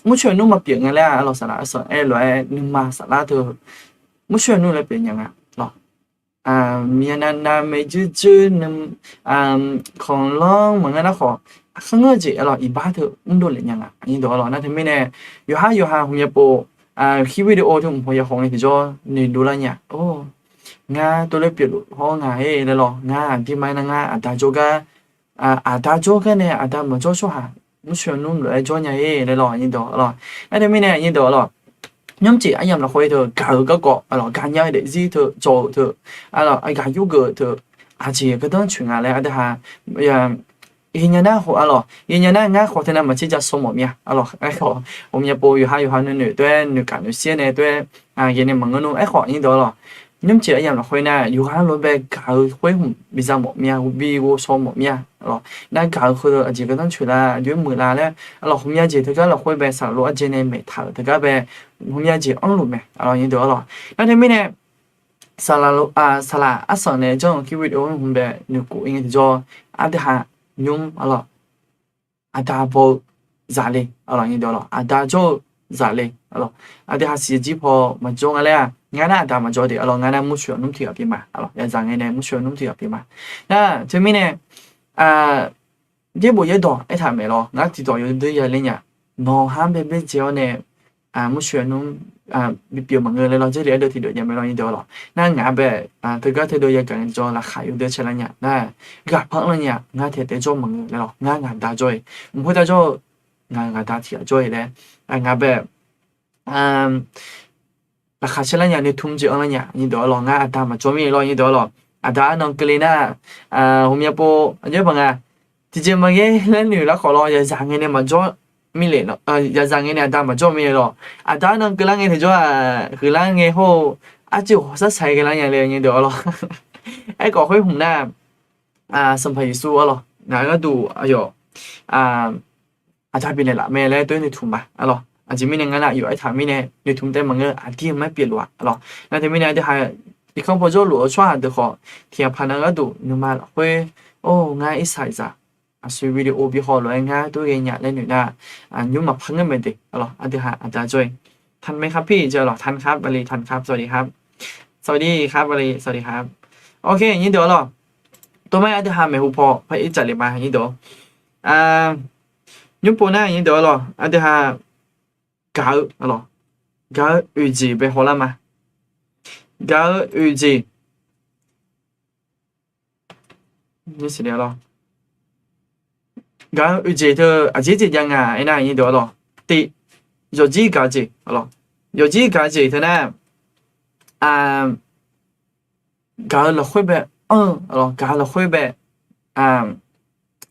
murcoeq aqnmr maqpyeuf nga laer-aq lawq, saqlaq arsanq aer lof-aer nuima saflar teu murcoeq aqnmr lof-aer pyeuf nya nga lawq. Myav nav nav maeqjuir juir nui, khanqlanr maqngeur nar khawf, aqkar ngeur-eu jeq-awr lawq, iqbax teu mr dovlef nya nga, nyiq deuq-awr lawq. Nar teumirnae yawqhar yawqha ghawqmya pov kir video teu mq haw ya khawf ngae tiqjawr noeqdov lar nya. Or, ngar tov laer pyeufluf hawr nga-aer laer lawq, ngar aqdirma aernar ngar aqda jawrgar, aqda jawrgar nae aqda maqjawr tsawrhaq murcoeq aqnmr lof-aer jawr nya-aer laer lawq, nyiq deuq-awr lawq. Nar teumirnae nyiq deuq-awr lawq, nymr jeq aryamq lafkhoer teu gaq-eu garkawv lawq, gaqnya-eu daefzir teu jawr-eu teu, aqgaq yurgeuf-eu teu, aqjeq gardanr coeq nga laer aqdui ha Aqyawfnyaf nar khawf arlawq, aqyawfnyaf nar ngar khawf teu navmaqtser ja sawr mawf mir-a arlawq. Aerkhawf, ghawqmya pov yawqha yawqha nuinoeq tawv-aer noeqkaf noeqshir-aer nae tawv-aer, aqghae nae maqngeur nmr. Aerkhawf nyir deuq arlawq, nymrcif aryamq lafkhoer nar yawqghaq lof-aer bae gaq-eu khoer hmq biza mawf mir-a, bi ghovshaw mawf mir-a arlawq. Nar gaq-eu heu aqjeq gardanr coeq la, aqjox-aer muiq la laer arlawq, ghawqmya jeq teugar lafkhoer bae saqlaq lof arjae nae maeqtaq-euq teugar bae ghawqmya jeq anrluf mae arlawq, nyir deuq arlawq. Nar teumirnae saqlaq, saqlaq arsanq nae janr-eu kir video-anr hmq bae noeqkhof-ir ngae tiqjawr, aqdui ha nymr arlawq, aqda baw-eu zaqle arlawq, nyir deuq arlawq, aqda jawr-eu zaqle arlawq. Aqdui ha siqjir paw maqjawr nga laer-aq, ngar nar aqda maqjawr de arlawq, ngar nar murcoeq-awr nmr tiq ghaq pyeuf ma arlawq, yazaq ngae nae murcoeq-awr nmr tiq ghaq pyeuf ma. Nar teumirnae, yaerbof yaerdawq aertaq maeq lawr, ngar tiqdawq yawdui ya ler nya, nawq-anr bae byaerdzae-awr nae murcoeq-awr nmr bipyeuf maqngeur laer lawr, jarlif ardeuv tiqdeuq jav mae lawr, nyir deuq arlawq. Nar ngaq-anr bae teugar teudeuv yagaq ngae tiqjawr laqkhaq yawdui cae lar nya nar, ghaqpar anr lar nya, ngar taef taef jawr maqngeur laer lawr, ngar ngaq da jawr-e, mq khoertav jawr-eu ngaq ngaq da tiq ghaq jawr-e laer, ngaq bae laqkhaq cae lar nya, noeqtmq jeq anr lar nya, nyir deuq arlawq, ngar aqda maqjawr mir-e lawr, nyir deuq arlawq. Aqda arnan keuvle nar, ghawqmya pov aqjox-aer baq nga, tiqjeq maqghae laer noeq lar khawf lawr, yazaq ngae nae maqjawr mir le, yazaq ngae nae aqda maqjawr mir-e lawr. Aqda arnan keuvlar ngae tiqjawr-aq, huiqlar ngae hawr-eu arcuiv ghawqshar saq-aer ghae lar nya le, nyir deuq arlawq. Aerkhawf khoer hmq nar, Sanqpaq Yeqsur arlawq, ngaq-euq gharduq aqyawf aqda bifnaeq laf mae laer tov-aer noeqtmq ma arlawq. Aqjeq mirnae ngar nar aqyawf aertaq mirnae noeqtmq taef maqngeur, aqdir-eu mar pyeufluf-a arlawq. Nar teumirnae aqdui ha irkanr paw jawrluf-eu tsawrhaq deuq khawf, tiqghaq paq nav gharduq nuima lafkhoer, or, ngar irsaqzaq aqsur video bi haw lof-aer ngar tov ghae nya laer noeq nar, nymr maqpar ngeur mae de arlawq, aqdui ha aqda jawr-e. ท่านไหมครับพี่ jeq arlawq, ท่านครับ bali, ท่านครับ สวัสดีครับ สวัสดีครับ bali, สวัสดีครับ Ok, nyir deuq arlawq. Tov ma-aer aqdui ha maeqhu paw par ircaf le ma, nyir deuq. Nymr pov nar nyir deuq arlawq, aqdui ha gaq-eu arlawq, gaq-eu oeq jeq bae hawlar ma. Gaq-eu oeq jeq, gaq-eu oeq jeq teu aqjeq jeq jav nga aernar, nyir deuq arlawq, tiq, yawqjir gaq-eu jeq arlawq. Yawqjir gaq-eu jeq teu nar, gaq-eu lafkhoer bae anr-eu arlawq, gaq-eu lafkhoer bae,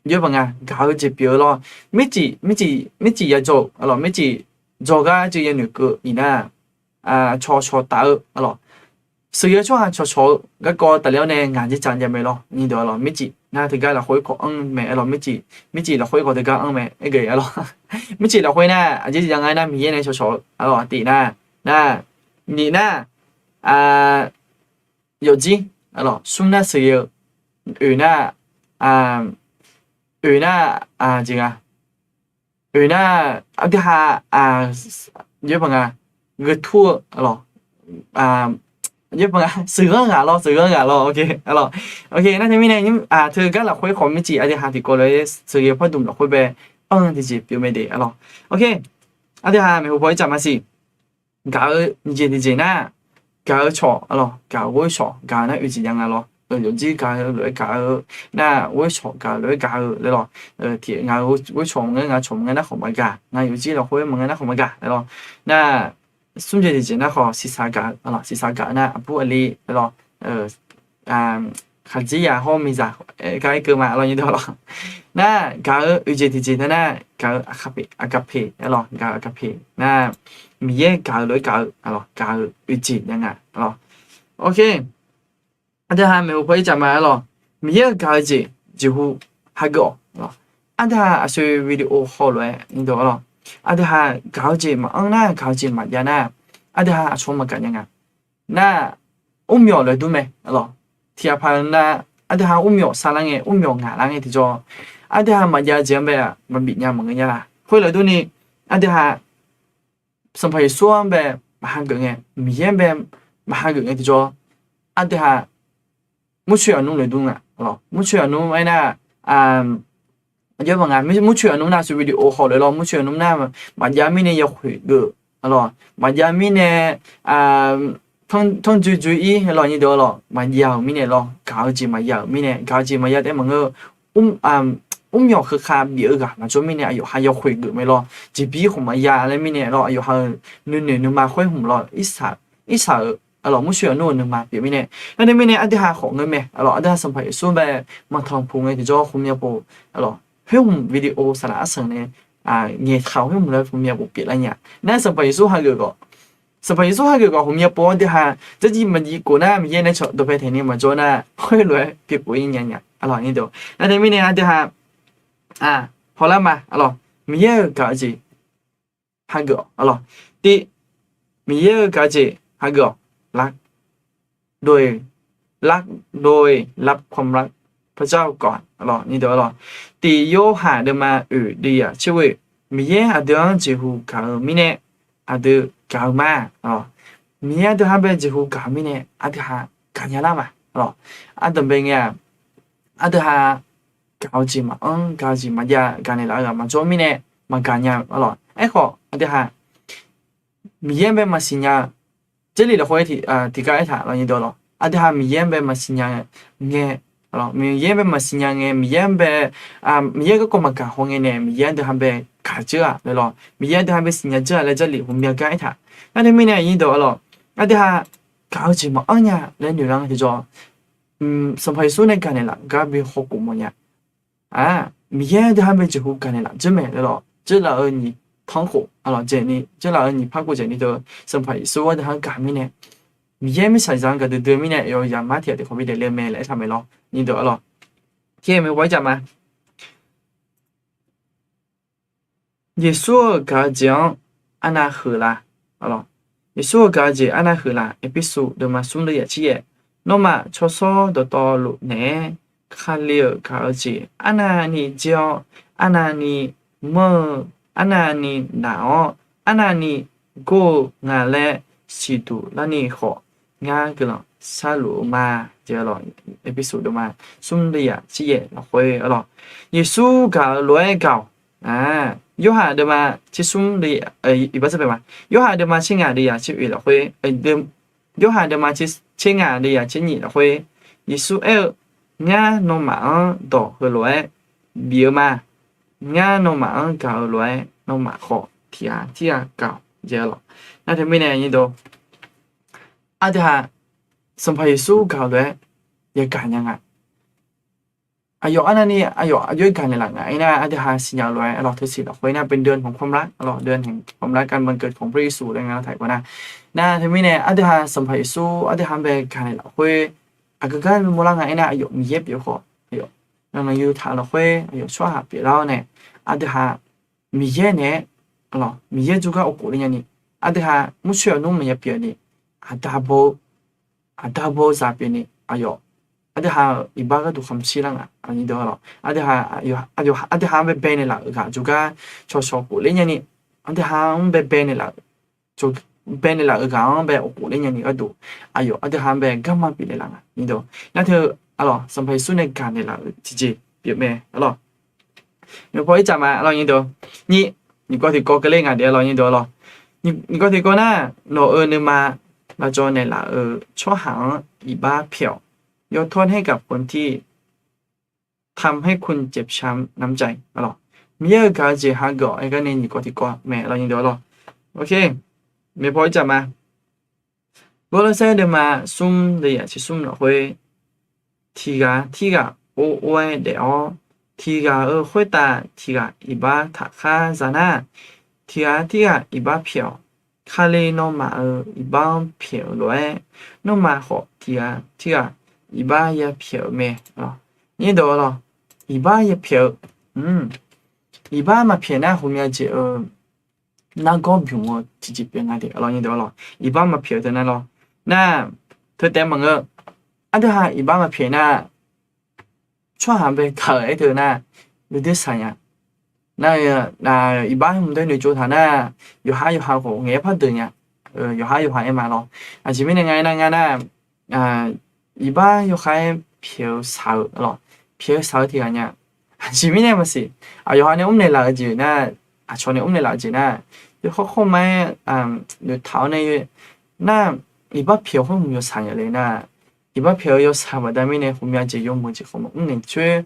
yawr baq nga, gaq-eu jeq pyeuf-eu lawr. Mircif, mircif, mircif ya jawr-eu arlawq, mircif jawrgar jeq yanoeq keuv-eu iqnar, cawqcawq taf-eu arlawq. Sheuqghae-eu tsawrhaq cawqcawq-eu garkawv tafler-awr nae ngaq jir tsaq jav mae lawr, nyir deuq arlawq. Mircif nar teugar lafkhoer khawf anr mae arlawq, mircif, mircif lafkhoer khawf teugar anr mae, aergeuf arlawq. Mircif lafkhoer nar aqjeq jeq jav nga aernar, Miqyaer nae cawqcawq-eu arlawq, tiq nar, nar, nyiq nar, yawqjir arlawq, smr nar sheuqghae-eu, oeq nar, oeq nar, jeq nga, oeq nar, aqdui ha, yawr baq nga, gheu tur-eu arlawq, yawr baq nga, sheuqghanr ghaq lawr, sheuqghanr ghaq lawr, ok arlawq. Ok, nar teumirnae, teugar lafkhoer khawf mircif aqdui ha tiqkawv lof-aer sheuqghae pardmq lafkhoer bae anr-eu tiqjeq pyeuf mae de arlawq. Ok, aqdui ha maeqhu paw ircaf maqsiq. Gaq-eu nyiq jeq tiqjeq nar, gaq-eu cawq arlawq, gaq-eu ghoer-eu cawq, gaq-eu nar oeq jeq jav nga lawr. Yawqjir gaq-eu lof-aer gaq-eu, nar ghoer-eu cawq gaq-eu lof-aer gaq-eu laer lawr. Tiq, ngaq-euq ghoer-eu cawq maqngeur, ngaq cawq maqngeur nar khawf maqgaq, ngaq yawqjir lafkhoer maqngeur nar khawf maqgaq laer lawr. Nar smr jeq tiqjeq nar khawf siqsaq gaq-eu arlawq, siqsaq gaq-eu nar aqbur aqli laer lawr. Khaqdzerzaq hawr miqzaq gar aer keuv ma arlawq, nyir deuq arlawq. Nar gaq-eu oeq jeq tiqjeq teu nar, gaq-eu aqkaq peq, aqkaq peq arlawq, gaq-eu aqkaq peq nar, Miqyaer gaq-eu lof-aer gaq-eu arlawq, gaq-eu oeq jeq jav nga arlawq. Ok, aqdui ha maeqhu paw ircaf ma arlawq. Miqyaer-eu gaq-eu jeq jeqhu hageuf-awq arlawq. Aqdui ha aqsur video haw lof-aer nyir deuq arlawq, aqdui ha gaq-eu jeq maqanr nar, gaq-eu jeq maqjav nar, aqdui ha aqcawq maqgaq nya nga. Nar, mrmyawq lof-aer dur mae arlawq. Tiqghaq paq nav, aqdui ha mrmyawq sar lar ngae, mrmyawq ngaq lar ngae tiqjawr, aqdui ha maqjav-eu jeq-anr bae maqbif nya maqngeur nya la. Khoer lof-aer durni, aqdui ha Sanqpaq Yeqsur-anr bae maqhageuf ngae, Miqyaer-anr bae maqhageuf ngae tiqjawr, aqdui ha murcoeq aqnmr lof-aer dur nga arlawq. Murcoeq aqnmr aernar, aqjox-aer baq nga, murcoeq aqnmr nar aqsur video haw lof-aer lawr, murcoeq aqnmr nar maqjav mirnae yawkhoeq geuf arlawq, maqjav mirnae tanrjoe joe-ir arlawq, nyir deuq arlawq, maqjav-euq mirnae lawr, gaq-eu jeq maqjav-euq mirnae, gaq-eu jeq maqjav taef maqngeur, mrmyawq keuka bif-eu ghaq maqjawr mirnae aqyawf ha yawkhoeq geuf mae lawr, jeqbir khawf maqjav laer mirnae lawr, aqyawf ha-euq nuinoeq nuima khoer hmq lawr, irsaq-euq arlawq, murcoeq aqnmr-euq nuima pyeuf mirnae, nar teumirnae aqdui ha khawf ngeur mae arlawq, aqdui ha Sanqpaq Yeqsur bae maqtanq puq ngae tiqjawr khawf myav pov arlawq, khoer hmq video saqlaq arsanq nae ngaeqtaq-euq khoer hmq laer ghawqmya bof pyeuflar nya. Nar Sanqpaq Yeqsur hageuf khawf, Sanqpaq Yeqsur hageuf khawf ghawqmya pov-awr deuq haq dzardziv maqjiv khof nar, Miqyaer nae cawq dawqpae taeq ni maqjawr nar, khoerlof-aer pyeuf khof-ir nya nya. Nar teumirnae aqdui haq hawlar ma, Miqyaer-euq gaq-eu jeq hageuf-awq, tiv, Miqyaer-euq gaq-eu jeq hageuf-awq, โดย รัก โดย รับความรัก พระเจ้าก่อน Tiq Yorhaq deuvma oeq dui yaq tser ghoe, Miqyaer aqdui-anr jeqhu gaq-eu mirnae aqdui gaq-eu ma. Miqyaer aqdui ha bae jeqhu gaq-eu mirnae aqdui ha gaqnya lar ma. Ardanqbae ngae-aq, aqdui ha gaq-eu jeq maqanr, gaq-eu jeq maqjav, gaqnaeq laf-eu ghaq maqjawr mirnae maqgaq nya-eu arlawq. Aerkhawf aqdui ha Miqyaer-anr bae maqsiq nya-eu, Jarlif lafkhoer tiqgar aertaq lawr nyirdeuq lawq, aqdui ha Miqyaer-anr bae maqsiq nya ngae, Miqyaer-anr bae maqsiq nya ngae, Miqyaer-anr bae, Miqyaer garkawv maqgaq haw ngae nae Miqyaer aqdui ha bae gaq dzeur-aq laer lawr, Miqyaer aqdui ha bae siqnya dzeur-aq laer Jarlif ghawqmya gar aertaq. Nar teumirnae nyirdeuq lawq, aqdui ha gaq-eu jeq maqanr nya laer noeqlar-anr tiqjawr, Sanqpaq Yeqsur nae gaqnaeq laf gar bi hawkhof mawf nya. Aq, Miqyaer aqdui ha bae jeqhu gaqnaeq laf dzeur mae laer lawr, dzeurlaf-eu nyiq tanrkhof arlawq, dzaeqni dzeurlaf-eu nyiq par khof dzaeqni deuq Sanqpaq Yeqsur aqdui ha gaq mirnae, Miqyaer mirtsaqzaq-anr gaqdui dui-eu mirnae yawqyaq mar tiq ghaq tiq khawf bi daefle-eu mae laer aertaq mae lawr nyirdeuq arlawq. Khaer-eu mirpaw-aer jaq ma. Yeqsur-euq gaq-eu jeq-anr arnav huiq la? Yeqsur-euq gaq-eu jeq arnav huiq la? Erpersu deuvma smr deuv yaf tser yaef, nawmaf tsawrshawr dawqtawvluf naeq-aer Kali-euq gaq-eu jeq arnavni dzer-awr, arnavni manr-eu, arnavni naq-awr, arnavni gor-eu nga laer siqduq larni khawf, ngar guiqlanq sharluf-eu ma. Erpersu deuvma smr deuv yaf tser yaef lafkhoer arlawq, Yeqsur gaq-eu lof-aer gaq-awq. Yorhaq deuvma tser smr, iqbax tser bae ma, Yorhaq deuvma tser ngaq deuv yaf tser oeq lafkhoer, Yorhaq deuvma tser ngaq deuv yaf tser nyiq lafkhoer, Yeqsur aer-eu, Ngar nawmaf-anr dawq heulof-aer bif-eu ma. Ngar nawmaf-anr gaq-eu lof-aer nawmaf khawf tiq ghaq tirghaq gaq-awq jeq arlawq. Nar teumirnae nyirdeuq, aqdui ha Sanqpaq Yeqsur gaq-eu lof-aer yagaq nya nga. Aqyawf arnavni aqyawf aqjox-aer gaqnaeq laf nga aernar, aqdui ha siqnya-eu lof-aer arlawq, teusiq lafkhoer nar เป็นเดือนแห่งความรัก arlawq, เดือนแห่งความรัก การบังเกิดของพระเยซู laer nga taq-euq nar. Nar teumirnae aqdui ha Sanqpaq Yeqsur aqdui ha-anr bae gaqnaeq lafkhoer aqgeu gar mawrlar nga aernar, aqyawf Miqyaer pyeuf-eu khawf, aqyawf naqnaq yutaq lafkhoer aqyawf tsawrhaq pyeuflar-awr nae, aqdui ha Miqyaer naeq-aer, Miqyaer jawrgar of khof ler nyani, aqdui ha murcoer-awq nmr maqya pyeuf ni, aqda baw-eu, aqda baw-eu zaq pyeuf ni, aqyawf aqdui ha-euq iqbax gharduq khamq shir lar nga. Aqdui ha, aqdui ha-anr bae baenaeq laf-euq ghaq jawrgar cawqcawq khof ler nyani, aqdui ha-anr bae baenaeq laf-euq baenaeq laf-euq ghaq-anr bae of khof ler nyani gharduq, aqyawf aqdui ha-anr bae garma bifnaeq laf nga. Nar teu arlawq, Sanqpaq Yeqsur nae gaqnaeq laf-euq tiqjeq pyeuf mae arlawq. Nymq paw ircaf ma arlawq nyirdeuq, nyiq, nyiq kawv tiqkawv keuvler nga deuq arlawq nyirdeuq arlawq. Nyiq kawv tiqkawv nar, nawq-euq nuima lavcawv naeqlaf-euq tsawrhaq-anr iqbax pyaeq-awq. ยกโทษให้กับคนที่ทำให้คุณเจ็บช้ำน้ำใจ arlawq. Miqyaer-euq gaq-eu jeq hageuf-awq aer gar nae nyiq kawv tiqkawv mae arlawq nyirdeuq arlawq. Oke, nymq paw ircaf ma. Gawrlawrsaer deuvma smr deuv yaf tser smr lafkhoer, tiq ghaq tirghaq or or-aer daef-awr, tiq ghaq-euq khoertav tiq ghaq iqbax taqkhar za nar, tiq ghaq tirghaq iqbax pyaeq-awq. Kali nawmaf-euq iqbax-anr pyaeq-euq lof-aer, nawmaf khawf tiq ghaq tirghaq iqbax yapyaeq-euq mae. Nyirdeuq arlawq, iqbax yapyaeq-eu, iqbax maqpyaeq nar ghawqmya jeq-eu nargawr bymq-eu tiqjeq pyeuf nga deuq arlawq nyirdeuq arlawq. Iqbax maqpyaeq-eu teu nar lawr, nar, teu taef maqngeur-eu, aqdui ha iqbax maqpyaeq nar, tsawrhaq bae gaq-euq aer teu nar, yawdoer saq nya. Nar, iqbax mqdoer noeqtsov taq nar, yawqha yawqha khawf ngaeq-aer par deuq nya. Yawqha yawqha aer ma lawr. Aqjeq mirnae nga aernar ngar nar, iqbax yawkhav-aer pyaeq-eu saq-eu arlawq, pyaeq-eu saq-eu tiq ghaq nya. Aqjeq mirnae maqsiq, aqyawf ha nae mrnaeq laf-eu jeq nar, aqcawq nae mrnaeq laf-eu jeq nar, yawkhawr khawr ma-aer noeqtaq-awr nae, nar, iqbax pyaeq-eu khoer hmq yawsaq nya le nar, iqbax pyaeq-eu yawsaq baqda mirnae ghawqmya jeq yawmuiq jeq khawf maqmr naeq coer,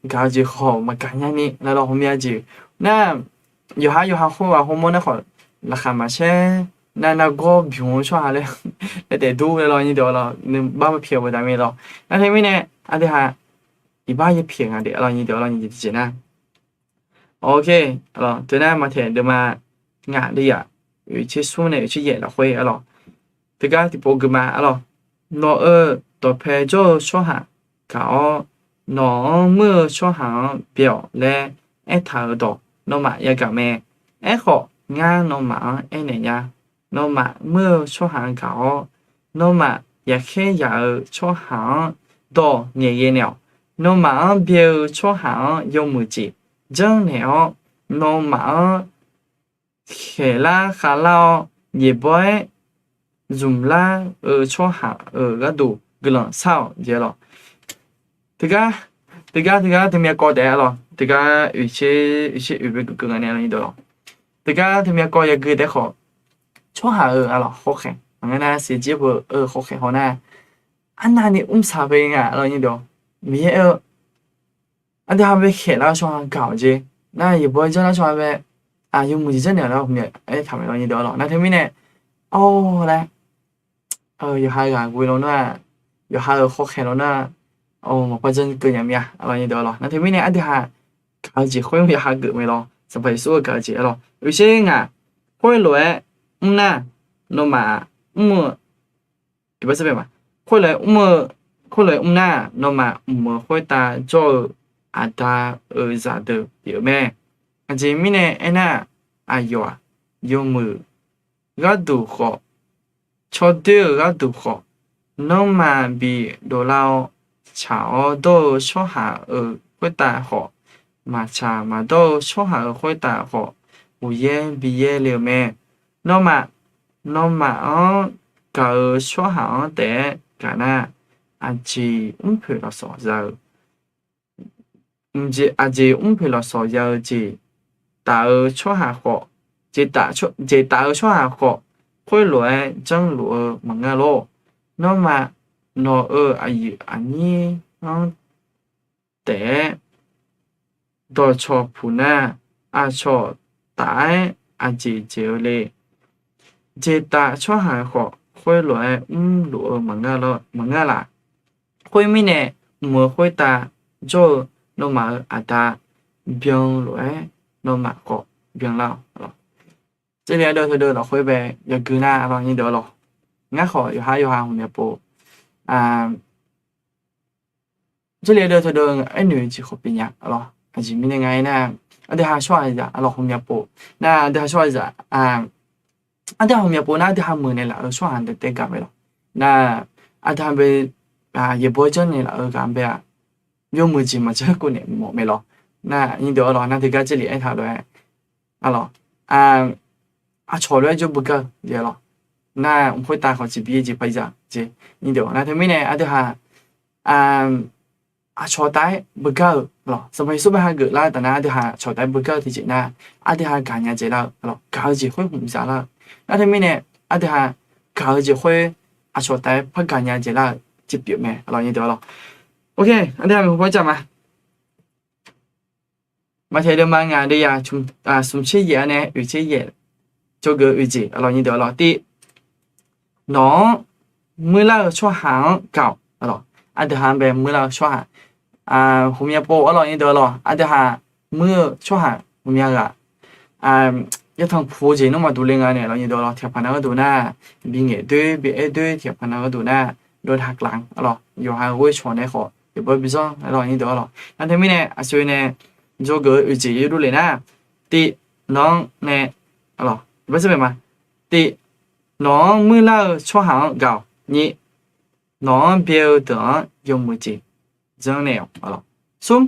gaq-eu jeq khawf maqgaq nya ni lawr, ghawqmya jeq nar, yawqha yawqha khoerghaq hawmawr nar khawf, laqkhaq maqsaer, nar nargawr bymq-eu tsawrhaq laer, laer daef dur laer lawr nyirdeuq arlawq, iqbax maqpyaeq-eu baqda mirnae lawr. Nar teumirnae, aqdui ha iqbax yapyaeq nga deuq arlawq nyirdeuq arlawq nyirdeuq tiqjeq nar, Ok, teunar Maqtaeq deuvma ngaq deuvyaq oeqtser smr nae oeqtser yaeq lafkhoer arlawq. Teugar tiqpov guima arlawq. Nawq-euq dawqpae jawr-eu tsawrhaq gaq-awr, nawq-anr muir-eu tsawrhaq-anr byae-awq laer aertaq-euq dawq nawmaf yagaq mae. Aerkhawf, ngar nawmaf-anr aernaeq nya. Nawmaf muir-eu tsawrhaq-anr gaq-awr, nawmaf yaqkhaer yaq-eu tsawrhaq-anr dawq ngaeqghae naeq-awq. Nawmaf-anr byae-eu tsawrhaq-anr yawmuiq jeq janrnaeq-awr, nawmaf-anr khaeqlar khavlar-awr, yaeqbawq-aer zmqlar-eu tsawrhaq-euq gharduq guiqlanq shar-awq jeq arlawq. Teugar, teugar teugar teumya kawv taef arlawq. Teugar oeqtser oeqtser oeq bae geuf keuv nga nae arlawq nyir deuq arlawq. Teugar teumya kawv yagui taef khawf, tsawrhaq-euq arlawq khawkhaeq maqngeur nar, shaqjir beu-eu khawkhaeq haw nar, arnavni mr saq bae nga arlawq nyir deuq-awr, Miqyaer aer-eu aqdui ha bae khaeqlar-eu tsawrhaq gaq-awq jeq. Nar yaeqbawq-aer janrlar tsawrhaq bae, aqyawf muiq jeq janrnaeq-awq laer ghawqmya aertaq mae lawr nyir deuq arlawq. Nar teumirnae, awr laer yawqha ghaq ghoe lawnmr-aq, yawqha-euq khawkhaeq lawnmr-aq, maqpar janr keuv nya mir-a arlawq nyir deuq arlawq. Nar teumirnae aqdui ha gaq-eu jeq khoer yawqha geuf mae lawr. Sanqpaq Yeqsur-eu gaq-eu jeq arlawq. Oeqtser ngaq khoerlof-aer mr nar, nawmaf mr-eu, khoerlof-aer mr-eu, khoerlof-aer mr nar, nawmaf mq-euq khoertav jawr-eu Aqda-euq zaqdeuq pyeuf-eu mae. Aqjeq mirnae aernar, aqyawf-aq, yawmuiq gharduq khawf, tsawrdoer-euq gharduq khawf, nanrma bi dovlar-awr, tsaq-awr dawr-eu tsawrhaq-euq khoertav khawf, maqtsaq maqdawr-eu tsawrhaq-euq khoertav khawf, uqyaer bi yaer le-euq mae. Nawmaf, nawmaf-anr gaq-eu tsawrhaq-anr taef-aer gaq nar, aqjeq mrpoeq lafsawq za-eu, aqjeq mrpoeq lafsawq ya-eu jeq taf-eu tsawrhaq khawf, jeq taf-eu tsawrhaq khawf, khoerlof-aer janrluf-eu maqngeur lor. Nawmaf, nawq-euq aqyuif aqnyir-anr taef-aer dawqcawq puq nar, aqcawq taf-aer aqjeq jeq-eu le. Jeq taf tsawrhaq khawf, khoerlof-aer mrluf-eu maqngeur laf. Khoermirnae, mq-euq khoertav jawr-eu nawmaf-euq Aqda byan lof-aer, nawmaf khawf byanlar-awq. Jarlif ardeuv teudeuv lafkhoer bae yagui nar arlawq nyir deuq arlawq. Ngar khawf yawqhar yawqha hmqmya pov Jarlif ardeuv teudeuv aernoeq-eu jeq khawf pyeuf nya arlawq. Aqjeq mirnae nga aernar, aqdui ha tsawrhaqzaq arlawq hmqmya pov nar, aqdui ha tsawrhaqzaq aqdui ha hmqmya pov nar, aqdui ha meuq naeqlaf-eu tsawrhaq daef taef gaq mae lawq. Nar, aqdui ha bae yaeqbawq janrnaeq laf-eu ghaq bae-aq, yawmuiq jeq maqjanr keuv naeq mawf mae lawq. Nar nyir deuq arlawq, nar teugar Jarlif aertaq lof-aer arlawq, aqcawq lof-aer jawr beugar-eu jeq arlawq. Nar mq khoertav khawf jeq bi-ir jeq paq-ir zaq jeq nyir deuq nar teumirnae aqdui ha aqcawq taf-aer beugar-eu lawq. Sanqpaq Yeqsur bae hageuf lar-eu taf nar, aqdui ha aqcawq taf-aer beugar-eu tiqjeq nar, aqdui ha gaqnya dzaeq lar-eu lawq. Gaq-eu jeq khoer hmq za lar-eu. Nar teumirnae aqdui ha gaq-eu jeq khoer aqcawq taf-aer par gaqnya dzaeq lar-eu jeq pyeuf mae arlawq nyir deuq arlawq. Ok, aqdui ha maeqhu paw jaq ma. Maqtaeq deuvma ngaq deuvyaq smq tser yaeq-a nae oeq tser yaeq, jawrgeuf-eu oeq jeq arlawq nyir deuq arlawq. Tiv, nawq-anr muirlar-eu tsawrhaq-anr gaq-awq arlawq. Aqdui ha bae muirlar-eu tsawrhaq hmqmya pov arlawq nyir deuq arlawq. Aqdui ha muir-eu tsawrhaq hmqmya ghaq yatanq puq-eu jeq nawmaf duq le nga nae arlawq nyir deuq arlawq. Tiqghaq paq nar gharduq nar, bingaeq doer bi aer doer tiqghaq paq nar gharduq nar, dawqdaq kaq arlawq. Yawqha ghoer cawq nae khawf yaeqbawq bi zanr arlawq nyir deuq arlawq. Nar teumirnae aqsur nae jawrgeuf-eu oeq jeq yurdov lef nar, tiv, nawq-anr nae arlawq, bae ma. Tiv, nawq-anr muirlar-eu tsawrhaq-anr gaq-awq. Nyir, nawq-anr byae-eu deuq-anr yawmuiq jeq janrnaeq-awq arlawq. Smr,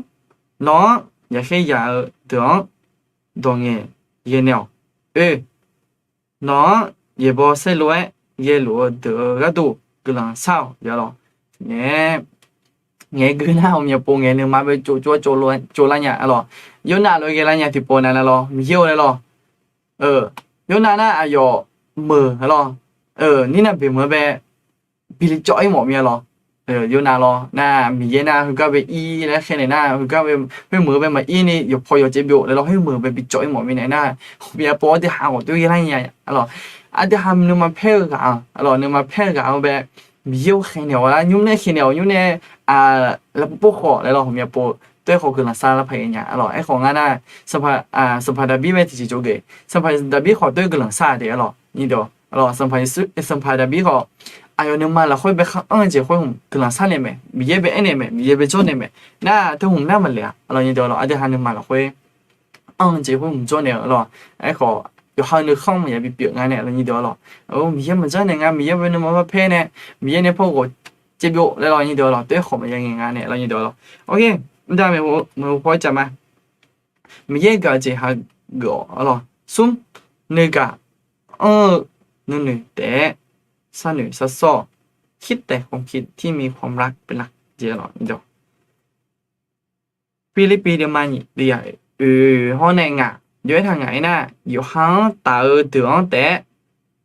nawq-anr yaqkhaer yaq-eu deuq-anr dawq ngaeq ghae naeq-awq. Oe, nawq-anr yaeqbawq saerlu-aer ghaeluf-eu deuq-eu gharduq guiqlanq shar-awq arlawq. Ngaeq-aer gui nar hmqmya pov ngaeq nuima bae tsov tsov tsov lar nya arlawq. Yornav lof-aer ghae lar nya tiqpov nav nar lawr, Miqyaer-or laer lawr. Yornav nar aqyawf meuq arlawq. Nirnav beq meuq-eu bae bi li cawv-ir mawf mir-a lawr. Yornav lawr nar, Miqyaer nar heugar bae ir laer khaer naeq nar, heugar bae khoermeuq-eu bae maqir ni yawqpaw yawqtsaev byov laer lawr, khoermeuq bae bi cawv-ir mawf mirnae nar, hmqmya pov aqdui ha ghawq toer ghae lar nya arlawq. Aqdui ha nuima paer-eu ghaq-anr arlawq, nuima paer-eu ghaq-anr bae Miqyaer-or khaer naeq-awq lar, nymr nae khaer naeq-awq, nymr nae lavpov pov khawf laer lawr, hmqmya pov toer khawf guiqlanq sar lar paq-aer nya arlawq. Aerkhawf ngar nar, sanqpaq Daqbir mae tiqjeq jov geuf. Sanqpaq Daqbir khawf toer guiqlanq sar de arlawq. Nyiq dawq arlawq, sanqpaq Yeqsur, sanqpaq Daqbir khawf aqyawf nuima lafkhoer bae khar anr-eu jeq khoer hmq guiqlanq sharnaeq mae, Miqyaer bae aernaeq mae, Miqyaer bae jawrnaeq mae. Nar teu hmq nar maqle-a arlawq. Nyiq dawq arlawq, aqdui ha nuima lafkhoer anr-eu jeq khoer hmq jawrnaeq-eu arlawq. Aerkhawf yawqha-eu nuikhanr maqya bipyeuf nga nae arlawq. Nyiq dawq arlawq, Miqyaer maqjanr naeq nga, Miqyaer bae nuima barpaer nae, Miqyaer nae par-eu ghawq caevbyov laer arlawq. Nyiq dawq arlawq, toer khawf maqya ngaeq nga nae arlawq. Nyiq dawq arlawq, ok, mqda maeqhu paw-aer caf ma. Miqyaer gaq-eu jeq hageuf-awq arlawq. Smr, nuigaq anr-eu nuinoeq taef-aer sharnoeq sharsawr-awq. คิดแต่ความคิดที่มีความรักเป็นหลัก jeq arlawq. Pirlirpiv deuvma nyiq deuvyaq oeq hawr nae ngaq jov-aer taq ngaq-aer nar, yawqha-anr taf-eu deuq-anr taef-aer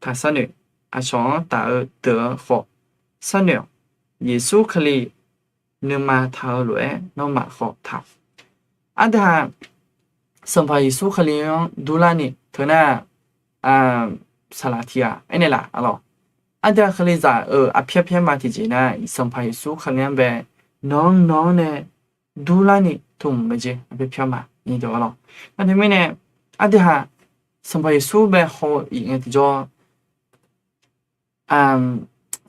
taq sharnoeq, aqcawq-anr taf-eu deuq-anr khawf sharnoeq-awq. Yeqsur Kali nuima taq-eu lof-aer nawmaf khawf taq-awq. Aqdui ha Sanqpaq Yeqsur Kali-anr durlarni teu nar, saqlaq tiq ghaq aernaeq laf arlawq. Aqdui ha Kalizaq-euq aqpyar pyar ma tiqjeq nar, Sanqpaq Yeqsur Kali-anr bae nawq-anr nawq-anr nae durlarni tmq maeqjeq aqpyar pyar ma nyiq dawq arlawq. Nar teumirnae aqdui ha Sanqpaq Yeqsur bae haw-iq ngae tiqjawr,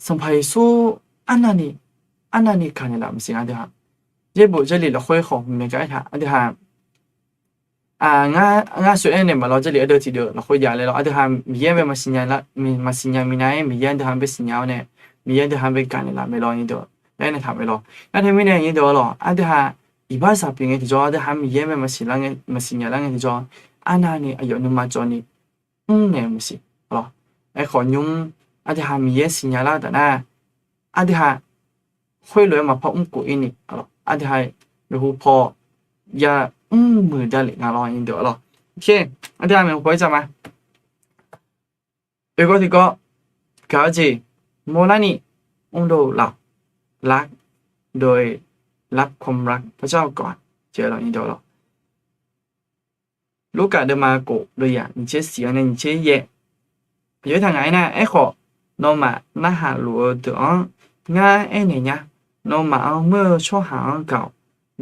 Sanqpaq Yeqsur arnavni, arnavni gaqnaeq laf maqsiq nga aqdui ha. Yaerbof Jarlif lafkhoer khawf hmq maeq gar aertaq aqdui ha, ngar sheuq aernaeq maqlawr, Jarlif ardeuv tiqdeuv lafkhoer jav laer lawr. Aqdui ha Miqyaer bae maqsiq nya lar, maqsiq nya minav-aer Miqyaer aqdui ha bae siqnya-awr nae, Miqyaer aqdui ha bae gaqnaeq laf mae lawr nyiq dawq laer aernaeq taq mae lawr. Nar teumirnae nyiq dawq arlawq, aqdui ha iqbaxzaq pyeuf ngae tiqjawr, aqdui ha Miqyaer bae maqsiq nya lar ngae tiqjawr, arnavni aqyawf nuima cawvni mrnaeq-eu maqsiq arlawq. Aerkhawf nymr aqdui ha Miqyaer siqnya lar-eu taf nar, aqdui ha khoerlof-aer maqpar mrkhof-ir ni arlawq. Aqdui ha maeqhu paw ya mrmuiq davlef nga lawr nyiq dawq arlawq. Aqdui ha maeqhu paw-aer caf ma. Oeq gawr tiq gawr gaq-eu jeq mawrlarni mrdov laf-awq. รัก โดย รักความรักพระเจ้าก่อน jeq arlawq nyiq dawq arlawq. Lurkaf deuvma kof deuvyaq nyiq tser siq-anr nae nyiq tser yaev. Aqjox-aer taq ngaq-aer nar, aerkhawf nawmaf narhaq luf-eu deuq-anr ngar aernaeq nya. Nawmaf-anr muir-eu tsawrhaq-anr gaq-awq.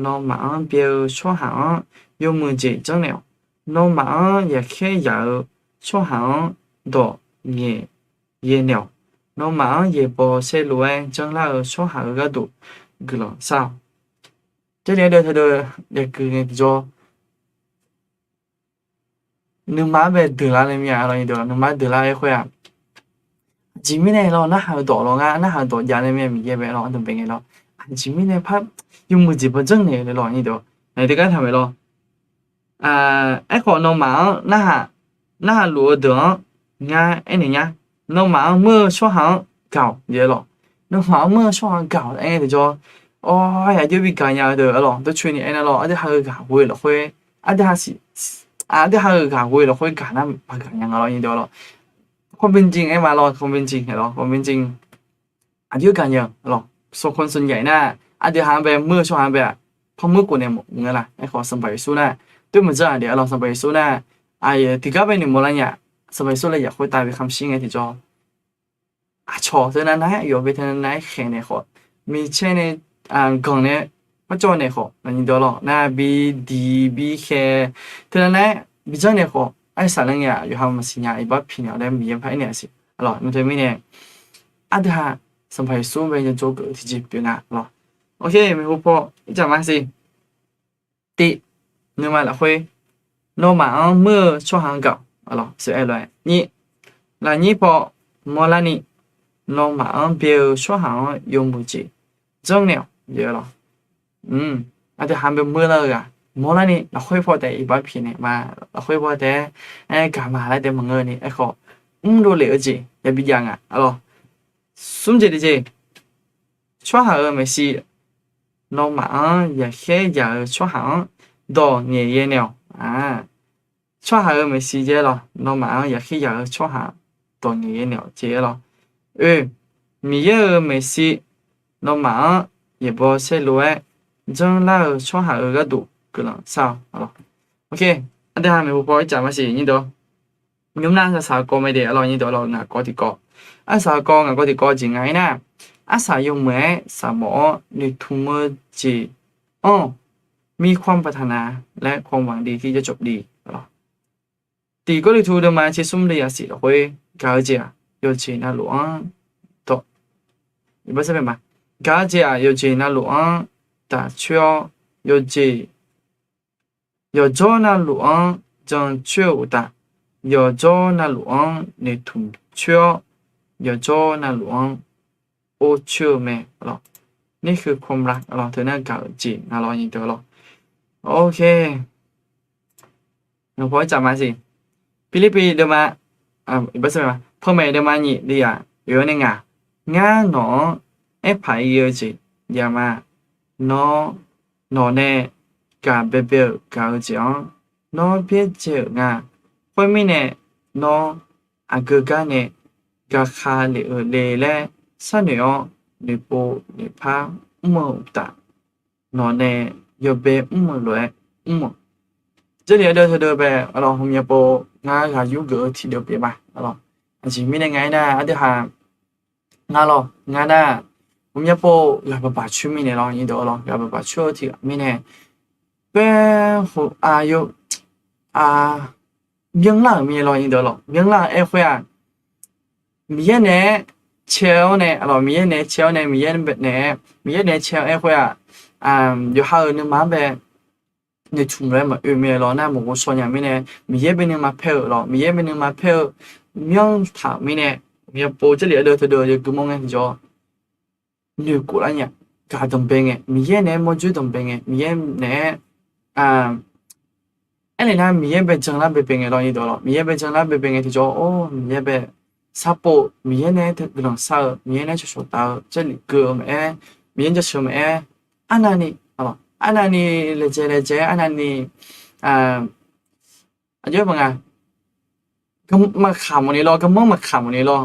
Nawmaf-anr byae-eu tsawrhaq-anr yawmuiq jeq janrnaeq-awq. Nawmaf-anr yaqkhaer yaq-eu tsawrhaq-anr dawq ngaeq yaenaeq-awq. Nawmaf-anr yaeqbawq saerlu-aer janrlar-eu tsawrhaq-euq gharduq guiqlanq shar-awq. Jarlif ardeuv taqdeuv yaqguiq ngae tiqjawr, nuima-anr bae deuqlar laer mir-a lawr nyiq dawq, nuima-anr deuqlar-aer khoer-aq, aqjeq mirnae lawr narhaq-eu dawq lawr ngar narhaq-eu dawq jav laer mir-a Miqyaer bae lawr aqdui bae ngae lawr. Aqjeq mirnae par yawmuiq jeq bawjanrnaeq-eu le lawr nyiq dawq, naq teugar taq mae lawr. Aerkhawf nawmaf-anr narhaq luf-eu deuq-anr ngar aernaeq nya. Nawmaf-anr muir-eu tsawrhaq-anr gaq-awq jeq arlawq. Nawmaf-anr muir-eu tsawrhaq-anr gaq-awq aer ngae tiqjawr, awr yaqjox bi gaq nya-eu deuq arlawq, dawrcoeni aernar lawr, aqdui ha-euq ghaq ghoe lafkhoer, aqdui ha-euq ghaq ghoe lafkhoer gaq nar maqgaq nya nga lawr nyiq dawq arlawq. ความเป็นจริง aer ma lawr, ความเป็นจริง aer lawr, ความเป็นจริง aqjox gaq nya-eu arlawq. Sanqkhof sanqyaef nar, aqdui ha-anr bae muir-eu tsawrhaq-anr bae-aq, parmuir khof naeq mawf ngeur la. Aerkhawf Sanqpaq Yeqsur nar, toer maqdzanr-aq de arlawq, Sanqpaq Yeqsur nar, aqyuif tiqgar bae noeqmawf lar nya. Sanqpaq Yeqsur laer yaf khoertav bi kamq shir ngae tiqjawr, aqcawq teu nav nav-aer aqyawf bae teu nav nav-aer khaeq naeq khawf, micaer nae ganq nae parcawv naeq khawf, nyiq dawq arlawq, nar bi diq bi khaeq, teu nav nav-aer bi janrnaeq khawf, arsaq lar ngae-aq yawqha maqsiq nya iqbax piqnaeq-awr laer Miqyaer par aernaeq-a siq arlawq. Nmr teumirnae aqdui ha Sanqpaq Yeqsur bae yajawr geuf-eu tiqjeq pyeuf nga arlawq. Ok, maeqhu paw ircaf ma siq. Tiv, nuima lafkhoer nawmaf-anr muir-eu tsawrhaq-anr gaq-awq arlawq, seuq aer lof-aer nyir. Lafnyir paw mawrlarni nawmaf-anr byae-eu tsawrhaq-anr yawmuiq jeq janrnaeq-awq jeq arlawq. Aqdui ha bae muir lar-eu ghaq mawrlarni lafkhoer paw taef iqbax piqnaeq ma, lafkhoer paw taef-aer gaq ma laer taef maqngeur ni, aerkhawf mrdov lef-eu jeq yabi jav nga arlawq. Smr jeq tiqjeq, tsawrhaq-euq maeqshi nawmaf-anr yaqkhaer yaq-eu tsawrhaq-anr dawq ngaeq yaenaeq-awq. Tsawrhaq-euq maeqshi jeq arlawq, nawmaf-anr yaqkhaer yaq-eu tsawrhaq dawq ngaeq yaenaeq-awq jeq arlawq. Oe, Miqyaer-euq maeqshi nawmaf-anr yaeqbawq saerlu-aer janrlar-eu tsawrhaq-euq gharduq guiqlanq shar-awq arlawq. Ok, aqdui ha maeqhu paw ircaf ma siq nyir dawq. Nymr nar arsaq kawv mae de arlawq, nyir dawq arlawq, ngaq kawv tiqkawv. Arsaq kawv ngaq kawv tiqkawv jeq nga aernar, arsaq yawmuiq-aer saqmawf-awr noeqtmq-eu jeq anr-awq. มีความปรารถนา และความหวังดีที่จะจบดี lawq. Tiq Gawrliqtu deuvma tser smr deuvya siq lafkhoer gaq-eu jeq-aq, yawqjeq navluf-anr dawq, gaq-eu jeq-aq, yawqjeq navluf-anr daq coer-awr, yawqjeq yawqjawr navluf-anr jan coer-eu uqtaf, yawqjawr navluf-anr noeqtmq coer-awr, yawqjawr navluf-anr or coer-eu mae lawq. นี่คือความรัก lawq, teu nar gaq-eu jeq nga lawq, nyi deuq lawq. Ok. Nmqpaw ircaf ma siq. Pirlirpiv deuvma, Peurmaeq deuvma nyiq deuvya oe-awr nae ngaq, ngar nawq-anr aerpaq-ir-eu jeq jav ma. Nawr, nawq nae gaq baebae-euq gaq-eu jeq-anr nawr byaerdzae-euq nga. Khoermirnae, nawr aqgeu gar nae gaqkha lef-eu le laer sharnoeq-awr, noeqpov noeqpar mr-eu uqtaf, nawq nae yawbae mr-eu lof-aer mr-euq. Jarlif ardeuv teudeuv bae, arlawq, hmqmya pov ngar ghaq yur geuf-eu tiqdeuv pyeuf ma. Arlawq, aqjeq mirnae nga aernar, aqdui haq, ngar lawq, ngar nar, hmqmya pov ghaq baqbaq coer mirnae lawq, nyi deuq lawq, ghaq baqbaq coer-eu tiqghaq mirnae, paer, aq, myanrlar-euq mirnae lawq, nyi deuq lawq, myanrlar-eu aer khoer-aq, Miqyaer naeq-aer cae-awr nae, arlawq, Miqyaer naeq-aer cae-awr nae, Miqyaer naeq-aer, Miqyaer naeq-aer cae-awr aer khoer-aq, yawqha-euq nuima-anr bae noeqtmq lof-aer maqoe mae lawq. Nar maqghov shaw nya mirnae, Miqyaer bae nuima paer-eu lawq, Miqyaer bae nuima paer-eu myanr taq-euq mirnae, hmqmya pov Jarlif ardeuv teudeuv yawgui mawr ngae tiqjawr, noeqkhof lar nya, gaq danqbae ngae, Miqyaer naeq-aer mawrjoer danqbae ngae, Miqyaer naeq-aer, aernaeq nar Miqyaer bae janlar baebae ngae lawq, nyi deuq lawq, Miqyaer bae janlar baebae ngae tiqjawr, or, Miqyaer bae sarpov, Miqyaer nae-aer guiqlanq shar-eu, Miqyaer nae-aer cawqcawq taf-eu, Jarlif keuv-eu maqaer, Miqyaer jaceuq-eu maqaer, arnavni, arlawq, arnavni laejae laejae, arnavni, aqjox-aer maqnga, maqkaq mawfni lawr, garmanr maqkaq mawfni lawr,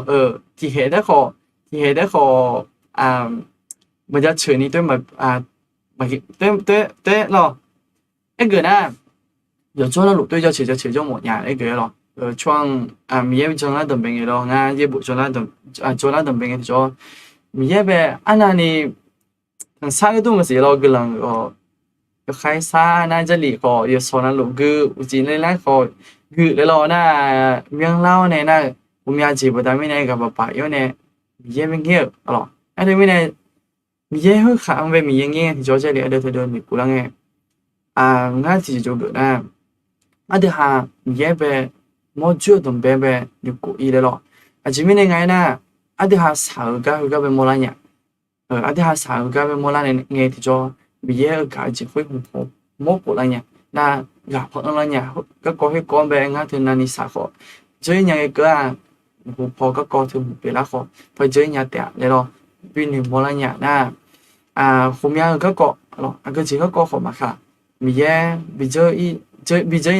tiqhaeq daer khawf, tiqhaeq daer khawf, maqjaceuq ni toer, toer lawr. Aergeuf nar, yawqjawr navluf toer jaceuq jaceuq jawr mawf nya aergeuf-aer lawq. Tsawrhaq-anr Miqyaer janlar danqbae ngae lawr, ngar yaerbof janlar danqbae ngae tiqjawr, Miqyaer bae arnavni tanqsar gharduq maqsiq lawr, guiqlanq-awq, yawkhaer sar nar Jarlif khawf yawshawq navluf gui, uqcif le lar khawf gui laer lawr nar, myanrlar-awr nae nar, ghawqmya jeq baqda mirnae ghaq baqbaq ir-awr nae, Miqyaer bae ngaer-euq lawq. Aertaq mirnae, Miqyaer khoerkhaq-anr bae Miqyaer ngaer ngae tiqjawr Jarlif ardeuv teudeuv noeqkhof lar ngae, ngar tiqjeq jawrgeuf nar, aqdui haq Miqyaer bae mawrjoer-eu danqbae bae noeqkhof ir laer lawq. Aqjeq mirnae nga aernar, aqdui haq shaq-eu gar heugar bae mawrlar nya, aqdui haq shaq-eu gar bae mawrlar nae ngae tiqjawr, Miqyaer-euq gaq-eu jeq khoer hmq khof mawrkhof lar nya, nar ghaq paw anrlar nya, garkawv khoerkawv-anr bae ngar teu navni shaq khawf, dzeur ir nya ghae keuv-aq, maqhu paw garkawv teu hmq pyeuflar khawf paw dzeur ir nya taef-a laer lawr, binoeq mawrlar nya nar, khofmya-eu garkawv, aqgeu jeq garkawv khawf maqkaq, Miqyaer bi dzeur ir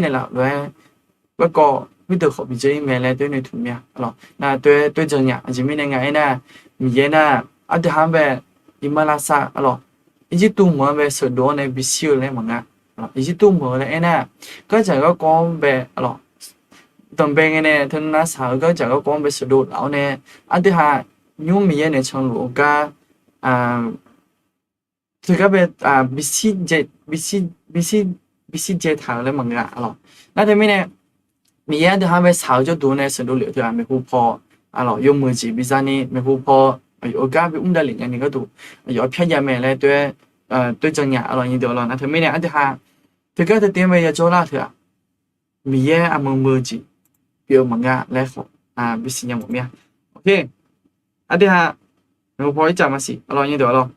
naeqlaf lof-aer, garkawv khoerdeuq khawf bi dzeur ir mae laer toer noeqtmq mya, nar toer toer jan nya. Aqjeq mirnae nga aernar, Miqyaer nar, aqdui haq-anr bae iqmalavshav, arlawq, Irjirtuv meuq-anr bae sheuqdov-awr nae bishir-eu laer maqnga. Irjirtuv meuq-eu laer aernar, gardzaq garkawv-anr bae, arlawq, danqbae ngae nae teunav shaq-eu gardzaq garkawv-anr bae sheuqdov laf-awr nae, aqdui haq nymr Miqyaer naeq canluf-eu gar, teugar bae bishir dzae taq-euq laer maqnga, arlawq. Nar teumirnae, Miqyaer aqdui haq bae shaq-eu jawrduq nae sheuqdov lef-eu teu-aq, maeqhu paw, arlawq, yawmuiq jeq biza ni maeqhu paw, aqyawf-euq gar bi mr davlef nyani gharduq, aqyawf-anr pyar jav mae laer toer, toer jan nya, arlawq, nyi deuq, arlawq. Nar teumirnae aqdui haq teugar teu tiv-anr bae yajawr lar-eu teu-aq, Miqyaer aqmeuq meuq-eu jeq pyeuf-eu maqnga laer khawf bisiq nya mawf mir-a. Aqdui haq maeqhu paw ircaf maqsiq, arlawq, nyi deuq, arlawq.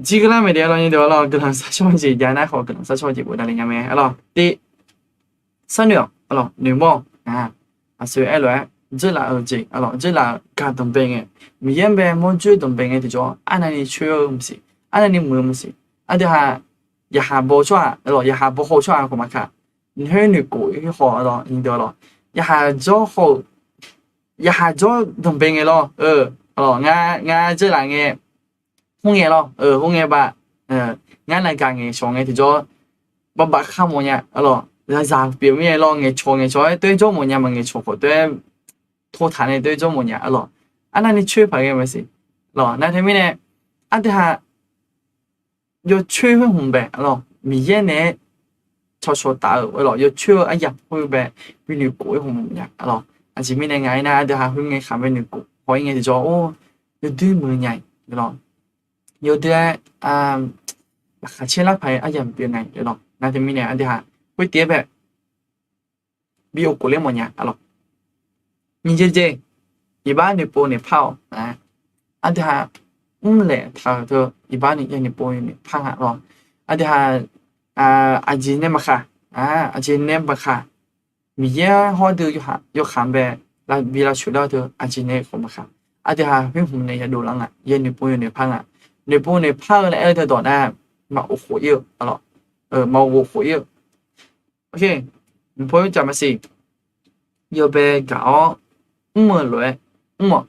Jir geular maeqde, arlawq, nyi deuq, arlawq, guiqlanq sharshawr-eu jeq jav nar khawf guiqlanq sharshawr-eu jeq bofdav le nya mae, arlawq. Tiq, sharnoeq-awq, arlawq, noeqmawr-awq. Aqsur aerlof-aer dzeurlaf-eu jeq, arlawq, dzeurlaf-eu gaq danqbae ngae, Miqyaer-anr bae mawrjoer danqbae ngae tiqjawr arnavni coer-eu maqsiq, arnavni muiq-eu maqsiq. Aqdui haq yaqhaq baw tsawrhaq, arlawq, yaqhaq baw haw-eu tsawrhaq khawf maqkaq, noeqkhof-ir khawf, arlawq, nyi deuq, arlawq, yaqhaq jawr haw-eu, yaqhaq jawr danqbae ngae lawr, arlawq, ngar dzeurlaf ngae, khoerngae lawr, khoerngae baq, ngar naqgaq ngaeqshawq ngae tiqjawr, baqbaq kharmawf nya, arlawq, zaqzaq pyeuf mir-aer lawr, ngaeqcawq ngaeqcawq-aer toer jawr mawf nya, maqngaeqcawq khawf toer tov taq nae toer jawr mawf nya, arlawq, arnavni coer paq ghae maqsiq, arlawq. Nar teumirnae, aqdui haq yawcoer khoer hmq bae, arlawq, Miqyaer naeq-aer cawqcawq taf-euq, arlawq, yawcoer-eu aryamq khoer bae bi noeqkhof-aer hmq nya, arlawq. Aqjeq mirnae ngaq-aer nar, aqdui ha khoerngae khaq bae noeqkhof haw-ir ngae tiqjawr, or, yawdoer muiq nya-iq, arlawq. Yawdoer-aer laqkhaq caer lar paq-aer aryamq pyeuf nga, arlawq. Nar teumirnae aqdui ha khoertiv-aer bae bi oekhof ler mawf nya, arlawq. Nyiq jeq jeq, iqbax noeqpov noeqpar-awq. Aqdui ha mrlaeq taq-euq teu, iqbax noeq ya noeqpov noeqpar nga, arlawq. Aqdui ha aqjeq nae maqkhaq, aqjeq nae maqkhaq, Miqyaer hawr dui yawkaq bae bi lavcoeq lar-eu teu aqjeq nae khawf maqkhaq, aqdui ha khoer hmq nae yadov lar nga, ya noeqpov ya noeqpar nga. Noeqpov noeqpar-eu laer aer-eu teudawq nar, maq oekhof-ir-eu, arlawq, maq ghof khof-ir-eu. Mqpov yawjaq maqsiq, yawbae gaq-awr mr-eu lof-aer mr-awq.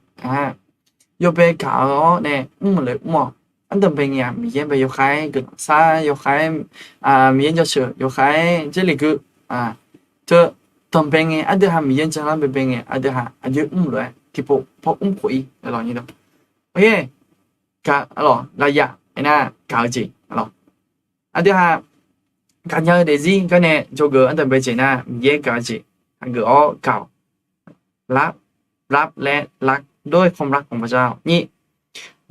Yawbae gaq-awr nae mr-eu lof-aer mr-awq. Ardanqbae ngae-aq, Miqyaer bae yawkhav-aer guiqlanq shar, yawkhav-aer Miqyaer jaceuq, yawkhav-aer Jarlif gui teu danqbae ngae, aqdui ha Miqyaer jan lar baebae ngae, aqdui ha aqjox mr-eu lof-aer tiqpov paw mr khof-ir, arlawq, nyi dawq. Oe, gaq, arlawq, lafyaq aernar gaq-eu jeq, arlawq. Aqdui ha gaqnya-eu daefzir gar nae dzawgeuf-eu ardanqbae jeq nar, Miqyaer gaq-eu jeq hageuf-awr gaq-awq. Lar, lar laer lar, ด้วยความรักของพระเจ้า nyi.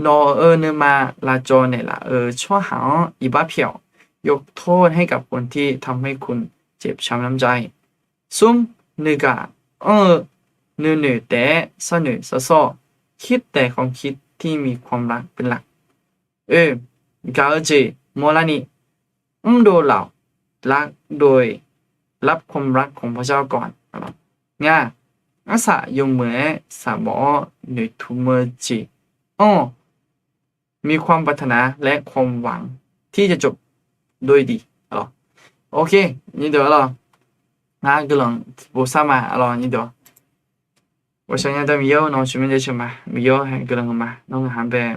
Nawq-euq nuima lavcawv naeqlaf-eu tsawrhaq-anr iqbax pyaeq-awq. ยกโทษให้กับคนที่ทำให้คุณเจ็บช้ำน้ำใจ Smr, nuigaq anr-eu nuinoeq taef-aer sharnoeq sharsawr-awq. คิดแต่ความคิดที่มีความรักเป็นหลัก Oe, gaq-eu jeq mawrlarni mrdov laf-awq. รักโดยรับความรักของพระเจ้าก่อน Ngar, arsaq yawmuiq-aer saqmawf-awr noeqtmq-eu jeq anr-awq. มีความปรารถนาและความหวังที่จะจบด้วยดี arlawq. Ok, nyi deuq arlawq. Ngar guiqlanq bof sar ma, arlawq, nyi deuq. Ghawqshaq nya da Miqyaer-or, nawq-eu tsawrmyanr jaceuq ma. Miqyaer-or, haeq guiqlanq huiq ma. Nawr ngaqha-anr bae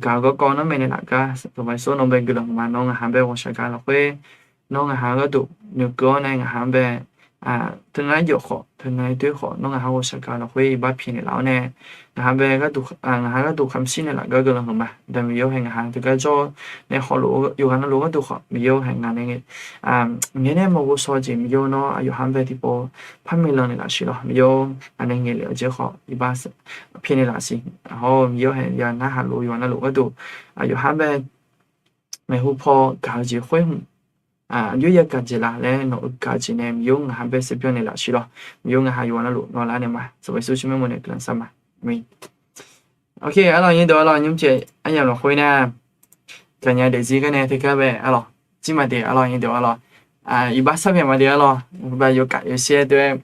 gaq-eu garkawv nawr maeqnaeq laf gar, dawqbae sawr nawr bae guiqlanq huiq ma. Nawr ngaqha-anr bae ghawqshaq gar lafkhoer, nawr ngaqha-eu gharduq noeqkeuv-awr nae ngaqha-anr bae teu ngar jawf khawf, teu ngar doer khawf, nawr ngaqha ghawqshaq gar lafkhoer iqbax pyaeqnaeq laf-awr nae, ngaqha bae, ngaqha gharduq kamq shir naeq laf gar guiqlanq huiq ma. Da Miqyaer-or, haeq ngaqha teu gar jawr nae khawf lof-eu yawqghaq navluf gharduq khawf, Miqyaer-or, haeq ngaq nae ngaeq, Miqyaer nae maqghovshaw jeq Miqyaer-or, nawr aqyawf-anr bae tiqpov par miqlanq naeq laf siq lawq. Miqyaer-or, ngaq nae ngaeq lef-eu jeq khawf, iqbax pyaeqnaeq laf siq. Hawr-eu Miqyaer-or, haeq ya narhaq lof-eu yawqghaq navluf gharduq aqyawf-anr bae maeqhu paw gaq-eu jeq khoer hmq, aqjox ya gaq jeq laf laer nawq-eu gaq-eu jeq nae Miqyaer-or, ngaqha bae sheurbyan naeq laf siq lawq. Miqyaer-or, ngaqha yawqghaq navluf nawr lar naeq ma. Saqbaq Yeqsur tsawrmyanr mawrnaeq guiqlanq shar ma. Aqmeq. Ok, arlawq, nyi deuq arlawq, nymr pyaeq aryamq lafkhoer nar, gaqnya daefzir gar nae teugar bae arlawq, jir ma de arlawq, nyi deuq arlawq. Iqbax sharpyaeq ma de arlawq, bae yawkaf yawshaer deuq-aer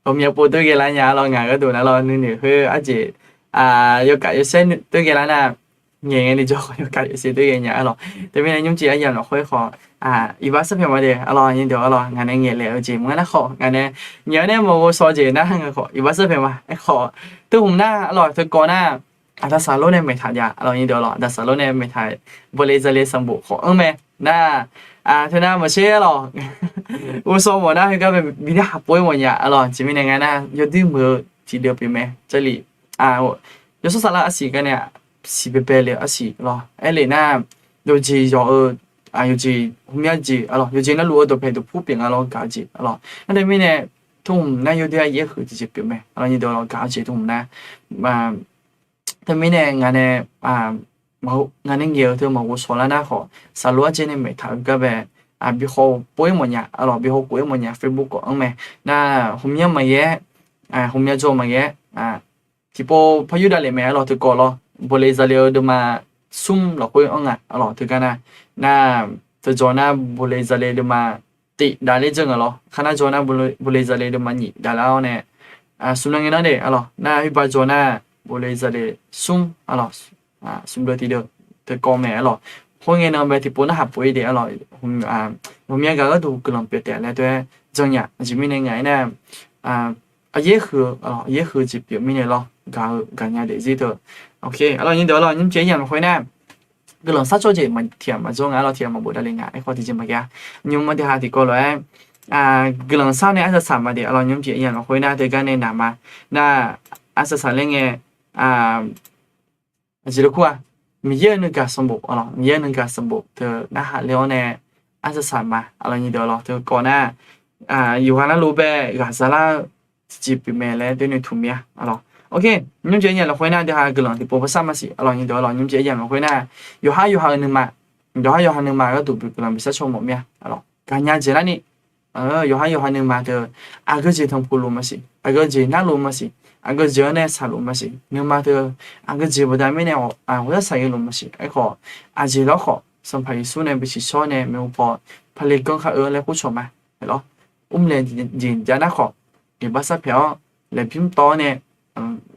ghawqmya pov deuq ghae lar nya arlawq, ngaq gharduq nar lawr nuinoeq khoer arjeq yawkaf yawshaer deuq ghae lar nar, ngaeq ngae ni jawr khawf yawkaf yawshaer deuq ghae nya arlawq. Teumirnae nymr pyaeq aryamq lafkhoer khawf, iqbax sharpyaeq ma de arlawq, nyi deuq arlawq, ngaq nae ngaeq laef-eu jeq maqngeur nar khawf, ngaq nae ngaeq-awr nae maqghovshaw jeq nar, ngaq khawf iqbax sharpyaeq ma. Aerkhawf, teu hmq nar arlawq, teu kawv nar, aqda saqlor nae maeqtaq jav arlawq, nyi deuq arlawq, aqda saqlor nae maeqtaq, bawle zale sanqbof khawf anr mae. Nar, teu nar maqsher arlawq, ghovshaw mawf nar heugar bae bi narhaq pov-ir mawf nya arlawq. Aqjeq mirnae nga nar, yawdoer muiq-eu tiqdeuv pyeuf mae. Jarlif, yawshawr saflar arsiq gar nae siq baebae le-eu arsiq lawr. Aerlef nar, yawqjeq yawq-eu, yawqjeq hmqmya jeq arlawq, yawqjeq navluf-eu dawqpaeq dawqpur pyeuf nga lawr, gaq-eu jeq arlawq. Nar teumirnae, teu hmq nar yawdoer aryaer huiq tiqjeq pyeuf mae arlawq, nyi deuq arlawq, gaq-eu jeq teu hmq nar. Teumirnae ngaq nae, ngaq nae ngaeq-eu teu maqghovshaw lar nar khawf, saqlor arjeq nae maeqtaq-eu gar bae bi haw pov-ir mawf nya arlawq, bi haw khof-ir mawf nya, Facebook khawf anr mae. Nar hmqmya maqghae-aer, hmqmya jawr maqghae-aer, tiqpov par yurdav lef mae arlawq, teu kawv lawr, bawle zale-eu deuvma smr lafkhoer anr nga arlawq, teugar nar. Nar, teu jawr nar bawle zale deuvma tif dav ler dzeur nga lawr, khar nar jawr nar bawle zale deuvma nyiq dav lar-awr nae, smq nan ngae nar de arlawq, nar heubar jawr nar bawle zale smr arlawq, smq deuq tiqdeuq teu kawv mae arlawq. Khoerngae nan bae tiqpov narhaq pov-ir de arlawq, hmqmya gaq gharduq guiqlanq pyeuf taef laer teu-aer jan nya. Aqjeq mirnae ngaq-aer nar, aryaer huiq-eu, aryaer huiq-eu jeq pyeuf mirnae lawr, gaq-eu gaqnya daefzir teu. Ok, arlawq, nyi deuq arlawq, nymr pyaeq aryamq lafkhoer nar, guiqlanq sharcoer jeq tiq ghaq maqjawr nga arlawq, tiq ghaq maqbof davle nga. Aerkhawf tiqjeq maqghae-a, nymr mar de ha tiqkawv lof-aer guiqlanq shar nae arsaq saq ma de arlawq, nymr pyaeq aryamq lafkhoer nar teugar nae naq ma. Nar, arsaq saq laer ngae, aqjeq lof kur-a, Miqyaer-euq nuigaq sanqbof, aqlawq, Miqyaer-euq nuigaq sanqbof teu narhaq ler-awr nae arsaq saq ma, aqlawq, nyiq deuq, aqlawq, teu kawv nar, yawqghaq navluf bae ghaq zalar-eu tiqjeq pyeuf mae laer doer noeqtmq mir-a, aqlawq. Ok, nymrjeq aryamq lafkhoer nar, aqdui ha guiqlanq tiqpov par sar maqsiq, aqlawq, nyiq deuq, aqlawq, nymrjeq aryamq lafkhoer nar, yawqhar yawqha-euq nuima, yawqhar yawqha nuima gharduq bi guiqlanq bi sharcaw mawf mir-a, aqlawq, gaqnya jeq larni yawqhar yawqha nuima teu aqgeu jeq tanqpuq luf maqsiq, aqgeu jeq narluf maqsiq, aqgeu jeq-anr nae saqluf maqsiq, nuima teu aqgeu jeq baqda mirnae ghawqshar saqghae luf maqsiq. Aerkhawf, aqjeq lawrkhawf Sanqpaq Yeqsur nae bi siqshawr nae maeqhu paw pale ganr kar-eu laer kurcawq ma. Aqlawq, mrlaeq jeq jav nar khawf, iqbax sarpaeq-awr laeqbymr tawv-awr nae,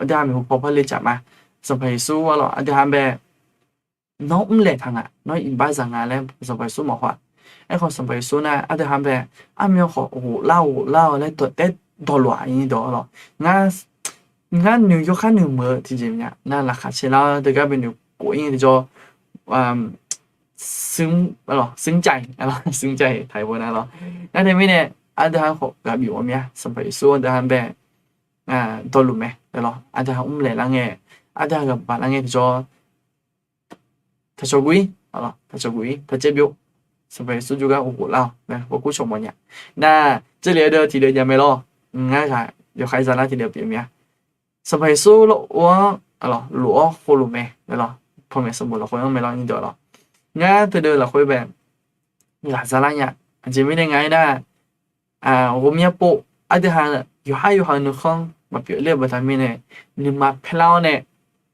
aqdui ha maeqhu paw pale caf ma. Sanqpaq Yeqsur, aqlawq, aqdui ha bae nawr mrlaeq taq nga, nawr iqbax zaq nga laer Sanqpaq Yeqsur maqhaw-a. Aerkhawf, Sanqpaq Yeqsur nar aqdui ha bae armyan khawf ghoflar ghoflar-awr laer dawq taef dawqluf-aq, nyiq deuq, aqlawq. Ngar noeq yawkhav noeq meuq-eu tiqjeq maqnya nar, laqkhaq cae lar-awr teugar bae noeq kof-ir nga tiqjawr, smr, smr caf, smr caf taq-ir bo nar lawr. Nar teumirnae aqdui ha khawf ghaq bif ghawqmya, Sanqpaq Yeqsur aqdui ha bae dawqluf mae, aqlawq, aqdui ha mrlaeq lar ngae, aqdui ha ghaq baf lar ngae tiqjawr taqcawq guv-ir, taqcawq guv-ir, taqcaev byov. Sanqpaq Yeqsur jawrgar ghofghof lar-awq laer hawkur cawq mawfnya. Nar, jarlif aqdui tiqdeuv jav mae lawr. Ngar ghaq yawkhav zalar tiqdeuv pyeuf mya. Sanqpaq Yeqsur lafov-anr lof-awr khovluf mae, aqlawq, panmaeq sanqbof lafkhoer-anr mae lawr, nyiq deuq, aqlawq. Ngar teudeuv lafkhoer bae ghaq zalar nya. Aqjeq mirnae nga-aer nar, ghawqmya pov aqdui ha yawqhar yawqha-eu nuikhanr maqpyeuf ler-eu baqda mirnae, nuima paerlar-awr nae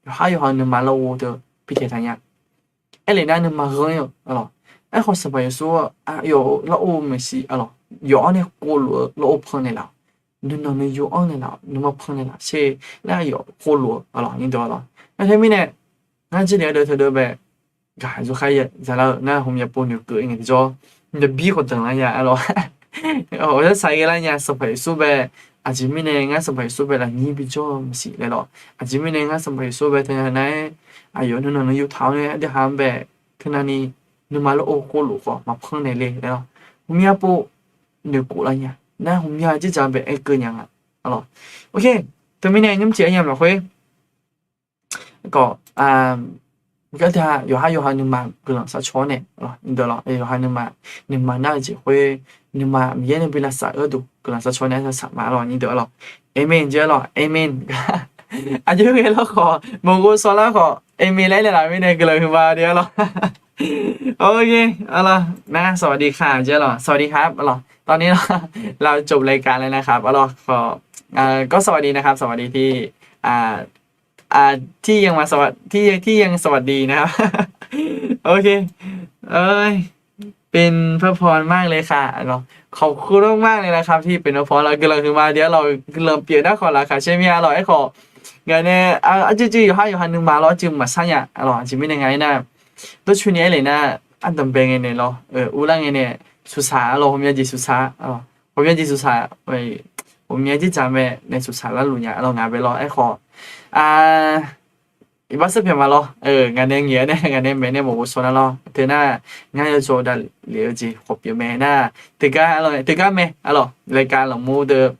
yawqhar yawqha-eu nuima lafov teu pitaeq taq nya. Aerlef nar nuima ghanr-ir-eu, aqlawq. Aerkhawf Sanqpaq Yeqsur aqyawf-euq lafov-eu maeqshi, aqlawq, yawf-anr nae khovluf-eu lafov pannaeq laf-awq. Nuinanq nuiyu-anr naeq laf-awq, nuima pannaeq laf sher laer aqyawf khovluf-eu, aqlawq, nyiq deuq, aqlawq. Nar teumirnae, ngar jarlif aqdui teudeuv bae ghaq yawkhav zalar-eu ngar ghawqmya pov noeqkeuv-ir ngae tiqjawr, maqbir khawf danqlar nya, aqlawq. Ghawqshar saqghae lar nya, Sanqpaq Yeqsur bae, aqjeq mirnae ngar Sanqpaq Yeqsur bae lafnyir bijawr-eu maqsiq laer lawq. Aqjeq mirnae ngar Sanqpaq Yeqsur bae teunav nar-aer, aqyawf nuinanq nuiyu taq-awr nae aqdui ha-anr bae teunav ni nuima lafov khovluf khawf maqpannaeq le laer lawq. Ghawqmya pov noeqkhof lar nya. Nar ghawqmya dzerdzaq bae aerkeuv nya nga, aqlawq. Ok, teumirnae nymrcif aryamq lafkhoer khawf, aqdui ha yawqhar yawqha nuima guiqlanq sharcaw-awr nae, aqlawq, nyiq deuq, aqlawq, yawqha nuima, nuima nar-eu jeq khoer, nuima Miqyaer nae bi lavsav-eu gharduq guiqlanq sharcaw nae arsaq saq ma, aqlawq, nyiq deuq, aqlawq. Aqmeq jeq, aqlawq, aqmeq. Aqjox ghae lar khawf, maqghov shaw lar khawf, aqmeq laer naeqlaf mirnae guiqlanq huiqma de, aqlawq. Ok, aqlawq, nar สวัสดีค่ะ jeq, aqlawq, สวัสดีครับ aqlawq. ตอนนี้ เราจบรายการแล้วนะครับ aqlawq, khawf, ก็สวัสดีนะครับ สวัสดีที่ ที่ยังมา ที่ยัง สวัสดีนะครับ โอเค เอ้ย เป็นพระพรมากเลยค่ะ เนาะ ขอบคุณมากๆเลยนะครับ ที่เป็นพระพร lawr, guiqlanq huiqma de, aqlawq, guiqlanq pyeuf nar khawf laqkhaq caer mir-a, aqlawq. Aerkhawf, ngaq nae arcuiv cuiv yawqhar yawqha nuima lawr cuiv maqsar nya, aqlawq. Aqjeq mirnae ngaq-aer nar, dawrcoeni aerlef nar, ardanqbae ngae nae lawr, urlar ngae nae, suqsaq, aqlawq, ghawqmya jeq suqsaq, ghawqmya jeq suqsaq, ghawqmya dzerdzaq mae nae suqsaq larluf nya, aqlawq, ngaq bae lawr. Aerkhawf, iqbax sarpyaeq ma lawr, ngaq nae ngaeq-awr nae ngaq nae maeq nae maqghov shaw nar lawr. Teunar, ngar yawdzaw davlef-eu jeq khawf pyeuf mae nar, teugar, teugar mae, aqlawq, รายการ lanqmur deuq,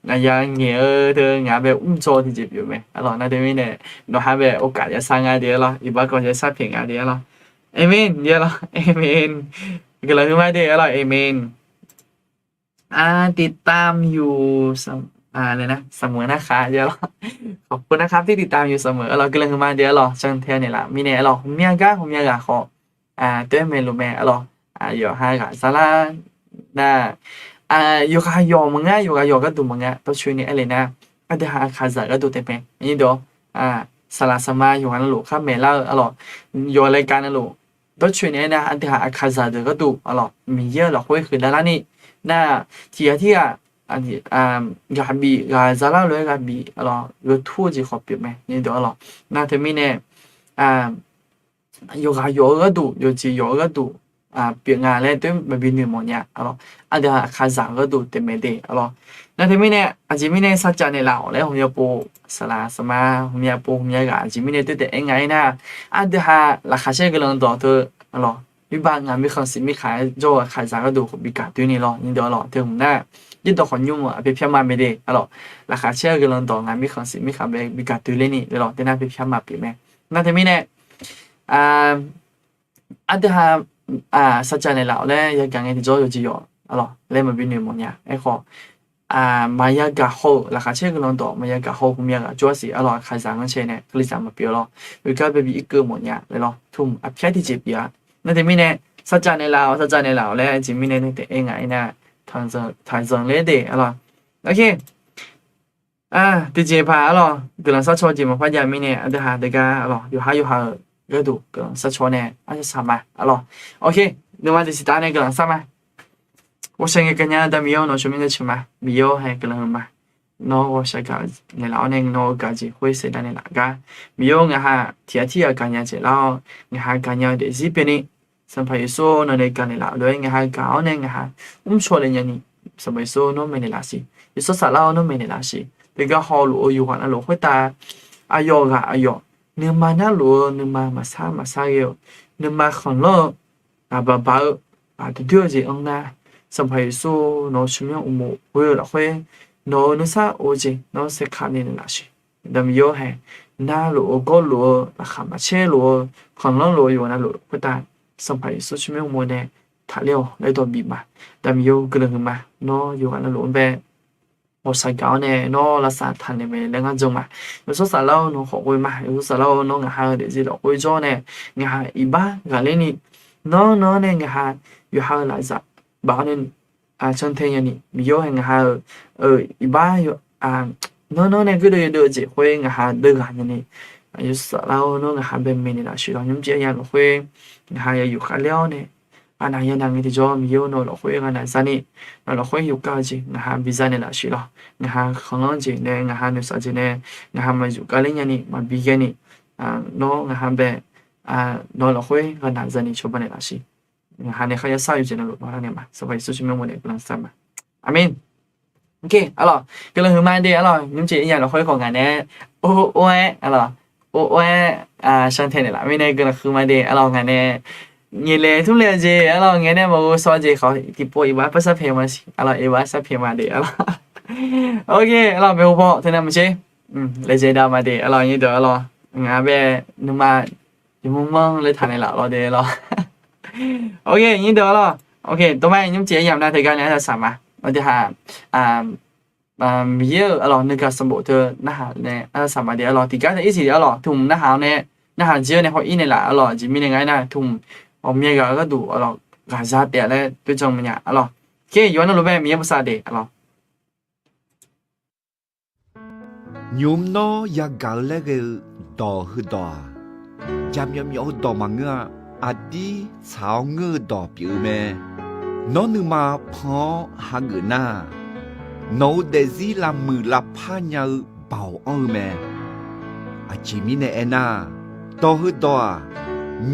ngaq ya ngaeq-eu deuq ngaq bae mrdzaw tiqjeq pyeuf mae, aqlawq. Nar teumirnae, nawqha bae โอกาส yasar nga de, aqlawq, iqbax kawv yasar pyaeq nga de, aqlawq. Aqmeq de, aqlawq, aqmeq. Guiqlanq huiqma de, aqlawq, aqmeq. ติดตามอยู่ อะไรนะ เสมอนะคะ เดี๋ยว ขอบคุณนะครับที่ติดตามอยู่เสมอ aqlawq, guiqlanq huiqma de, aqlawq, จังแทน naeqlaf mirnae, aqlawq, ghawqmya gar ghawqmya ghaq khawf, taef-aer maeqluf mae, aqlawq, yawqha ghaq zalar nar, yawqghaq yawq maqngeur, yawqghaq yawq gharduq maqngeur, dawrcoeni aerlef nar, aqdui ha aqkaqzaq gharduq taef mae, aqnyir deuq, saqlaq saqma yawqghaq navluf khar maeqlar-eu, aqlawq, yawq รายการ navluf, dawrcoeni aernar, aqdui ha aqkaqzaq deuq gharduq, aqlawq, Miqyaer-euq lafkhoer huiqlar larni, nar, tiqghaq tirghaq, ghaq bif ghaq zalar lof-aer ghaq bif, aqlawq, gheu tur-eu jeq khawf pyeuf mae, aqnyir deuq, aqlawq. Nar teumirnae, yawqghaq yawq-eu gharduq, yawqjeq yawq-eu gharduq pyeuf nga laer doer maqbi noeqmawf nya, aqlawq. Aqdui ha aqkaqzaq gharduq taef mae de, aqlawq. Nar teumirnae, aqjeq mirnae sarjav naeqlaf-awq laer ghawqmya pov, saqlaq saqma ghawqmya pov ghawqmya ghaq aqjeq mirnae doer taef-aer nga aernar, aqdui ha laqkhaq caer guiqlanq dawq teu, aqlawq, mirbav ngaq mirkhanq siq mirkhanq-aer jawr-eu aqkaqzaq gharduq bi gaq doer ni lawr, aqnyir deuq, aqlawq. Teu hmq nar, yaerdawq khawf nymr-eu aqpyaer pyar ma mae de, aqlawq. Laqkhaq caer-eu guiqlanq dawq ngaq mirkhanq siq mirkhanq bae bi gaq doer ler ni, aqlawq, teunar pyaer pyar ma pyeuf mae. Nar teumirnae, Aqdui ha, sarjax naeqlaf-awq laer yagaq ngae tiqjawr yawqjeq yawq arlawq laer maqbi noeq mawfnya. Aerkhawf, maqya gaq haw-euq laqkhaq caer guiqlanq dawq maqya gaq haw-eu heumya ghaq jawr-a siq arlawq. Aqkaqzaq-anr caer nae kalizaq maqpyeuf arlawq. Oeqgar baebi irkeuv mawfnya laer lawr tmq aqpyar tiqjeq pyeuf-a. Nar teumirnae sarjax naeqlaf-awq, sarjax naeqlaf-awq laer aqjeq mirnae nae taef-aer ngaq-aer nar, taqzanq ler de arlawq. Tiqjeq paq arlawq guiqlanq sharcaw jeq maqpar jav mirnae aqdui ha deuq gar arlawq yawqhar yawqha-euq gharduq guiqlanq sharcaw nae arsaq saq ma arlawq. Nuima tiqsiq taf nae guiqlanq shar ma. Ghawqshaq ngaeqgaq nya Aqda Miqyaer-awr nawq-eu tsawrmyanr jaceuq ma. Miqyaer-awr hae guiqlanq heu ma. Nawr ghawqshaq gaq naeqlaf-awr nae nawq-eu gaq jeq khoer saeqdav naeqlaf gar, Miqyaer-awr ngaq ha tiq ghaq tirghaq gaqnya jeq lar-awr ngaq ha gaqnya-eu daefzir pyeufni, Sanqpaq Yeqsur nawq nae gaq naeqlaf-euq lof-aer ngaq ha gaq-awr nae ngaq ha mrcaw le nyani, Sanqpaq Yeqsur nawr maeqnaeq laf siq. Yeqsur Saflar-awr nawr maeqnaeq laf siq. Teugar hawluf-eu yawqghaq navluf khoertav aqyawf ghaq aqyawf nuima narluf-eu nuima maqsar maqsar ghae-eu nuima khanqlanr-eu aqbaq baq-eu aqdui doer-eu jeq-anr nar, Sanqpaq Yeqsur nawq-eu tsawrmyanr uqmov ghoe-eu lafkhoer nawq-eu nuisar of-eu jeq nawr saerkar naeqlaf siq. Aqda Miqyaer-awr hae narluf-eu gawrluf-eu laqkhaq maqcaer luf-eu khanqlanr luf-eu yawqghaq navluf khoertav Sanqpaq Yeqsur tsawrmyanr uqmov nae taqler-awq laer dawq bif ma. Aqda Miqyaer-awr guiqlanq huiq ma. Nawr yawqghaq navluf-anr bae ghawqshaq gaq-awr nae nawr lavsav taqnaeq mae laer ngar jan ma. Yawqsawr Saflar-awr nawq khawf ghoe ma. Yawqsawr Saflar-awr nawr ngaq ha-eu daefzir lafkhoer jawr nae ngaq ha iqbax ghaqler ni, nawr nawr nae ngaq ha yawqha-eu lafzaq baf-awr nae cantae nyani, Miqyaer-awr hae ngaq ha-eu iqbax nawr nawr nae gardeuv yawdeuv-eu jeq khoer ngaq ha deuv ghaq nyani, Yawqsawr Saflar-awr nawr ngaq ha bae maeqnaeq laf siq lawq. Nymrcif aqyawf lafkhoer ngaq ha yawqyuq khavler-awr nae aqnaq yawqnaq ngae tiqjawr Miqyaer-awr nawq lafkhoer ghanaq zani, nawq lafkhoer yufkav-eu jeq ngaq ha biza naeqlaf siq lawq. Ngaq ha khanqlanr jeq nae ngaq ha noeqshaq jeq nae ngaq ha maqyufkav ler nyani maqbi ghaeni, nawr ngaq ha bae nawq lafkhoer ghanaq zani cawba naeqlaf siq. Ngaq ha nae kharya sar-eu jeq navluf nawr lar naeq ma. Sanqpaq Yeqsur tsawrmyanr uqmov nae guiqlanq shar ma. Aqmeq. Arlawq guiqlanq huiqma de arlawq. Nymrcif aqyawf lafkhoer khawf ngaq nae or or-aer arlawq or or-aer shantae naeqlaf mirnae guiqlanq huiqma de arlawq. Ngaq nae nyiq laeq tmr laeq-eu jeq arlawq ngae nae maqghov shaw jeq khawf tiqpov iqbax par sharpaeq ma siq arlawq. Iqbax sharpaeq ma de arlawq. Arlawq maeqhu paw teunav maqtser laejae dav ma de arlawq. Nyir deuq arlawq ngaq bae nuima yawmuir manr laer taqnaeq laf lawr de arlawq. Nyir deuq arlawq, dawqma nymrcif aryamq nav teugar nae arsaq saq ma. Aqdui ha Miqyaer-euq arlawq nuigaq sanqbof teu narhaq nae arsaq saq ma de arlawq. Tiqgar nae irsiq arlawq tmq narhaq-awr nae narhaq jir-awr nae haw-ir naeqlaf arlawq. Aqjeq mirnae nga aernar tmq ghawqmya ghaq-eu gharduq arlawq ghaqza taef-a laer teujanr maqnya arlawq. Yawqha navluf bae Miqyaer bosav de arlawq. Nymq-mr nawr yagaq-eu laer ghae-eu dawq heudawq-aq, jaqmyawf myawf-eu dawq maqngeur-a. Aqdir tsaq-awr ngeur-eu dawq pyeuf-eu mae. Nawr nuima pan-awr hageuf nar, nawq-euq daefzir lavmuiq lavpar nya-eu baoq anr-eu mae. Aqjeq mirnae aernar, dawq heudawq-aq,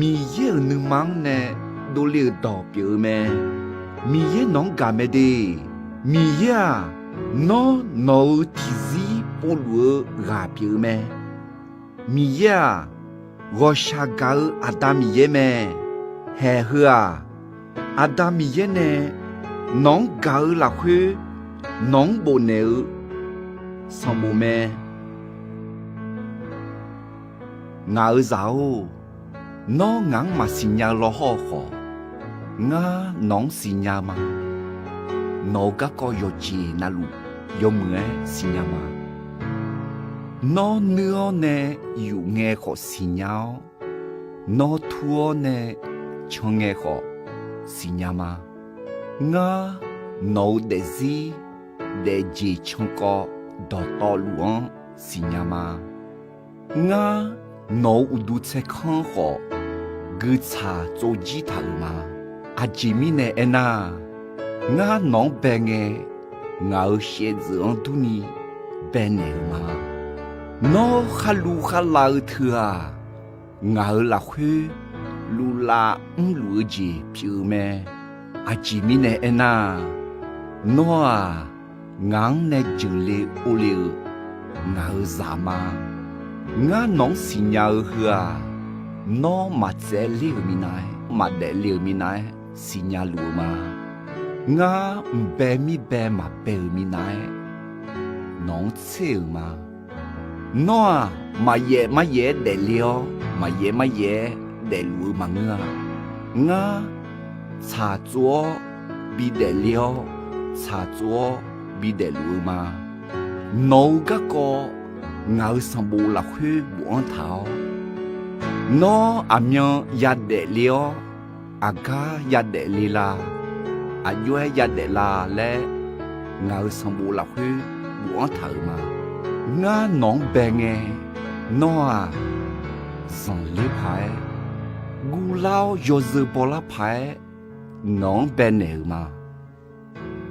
Miqyaer-euq nuima-anr nae dovle-euq dawq pyeuf-eu mae. Miqyaer nawq-anr gaq mae de. Miqyaer-aq, nawr nawq-euq tiqzir povluf-eu ghaq pyeuf-eu mae. Miqyaer-aq, ghawqshaq gaq-eu Aqda Miqyaer mae. Haeq heu-aq, Aqda Miqyaer nae nawq-anr gaq-eu lafkhoer nawq-anr bofnaeq-eu sanqbof mae. Ngaq-euq zaq-or, nawr ngaq-anr maqsiq nya-eu lawhawr-eu khawf, ngar nawq-anr siqnya-eu ma. Nawq-euq garkawv yawqjeq navluf yawmuiq-aer siqnya ma. Nawr nuir-awr nae yuf ngae khawf siqnya-awr, nawr tur-awr nae can ngae khawf siqnya ma. Ngar nawq-euq daefzir daefjeq cankawv dawqtawvluf-anr siqnya ma. Ngar nawq-euq uqduq tsaerkanr khawf guiqtsaq tsovjir taq-euq ma. Aqjeq mirnae aernar, ngar nawq-anr bae ngae, ngaq-euq shaevdzeuf-anr durni baenaeq-euq ma. Nawr kharluv kharlav-eu teu-aq, ngaq-euq lafkhoer luvlav mrluf-eu jeq pyeuf-eu mae. Aqjeq mirnae aernar, nawr-aq, ngaq-anr nae jeuqle orle-eu ngaq-euq zaq ma. Ngar nawq-anr siqnya-eu heu-aq, nawr maqtsaevler-euq minav-aer, maqdaefle-euq minav-aer siqnya luf-eu ma. Ngar mqbae mirbae maqbae-euq minav-aer nawq-anr tser-euq ma. Nawr-aq, maqyaef maryaef-aer daefle-awr, maqyaef maryaef-aer daefluf-eu maqngeur-a. Ngar tsaqtsov-awr bidaef le-awr, tsaqtsov-awr bidaefluf-eu ma. Nawq-eu garkawv ngaq-euq sanqbof lafkhoer bofanr taq-awr, nawr aqmyan yadaef le-awr, aqgar yadaef le la, aqjox-aer yadaef la laer, ngaq-euq sanqbof lafkhoer bofanr taq-euq ma. Ngar nawq-anr bae ngae, nawr-aq, zanqler paq-aer, guvlar-awr yawzeu bawlar paq-aer, nawq-anr baenaeq-euq ma.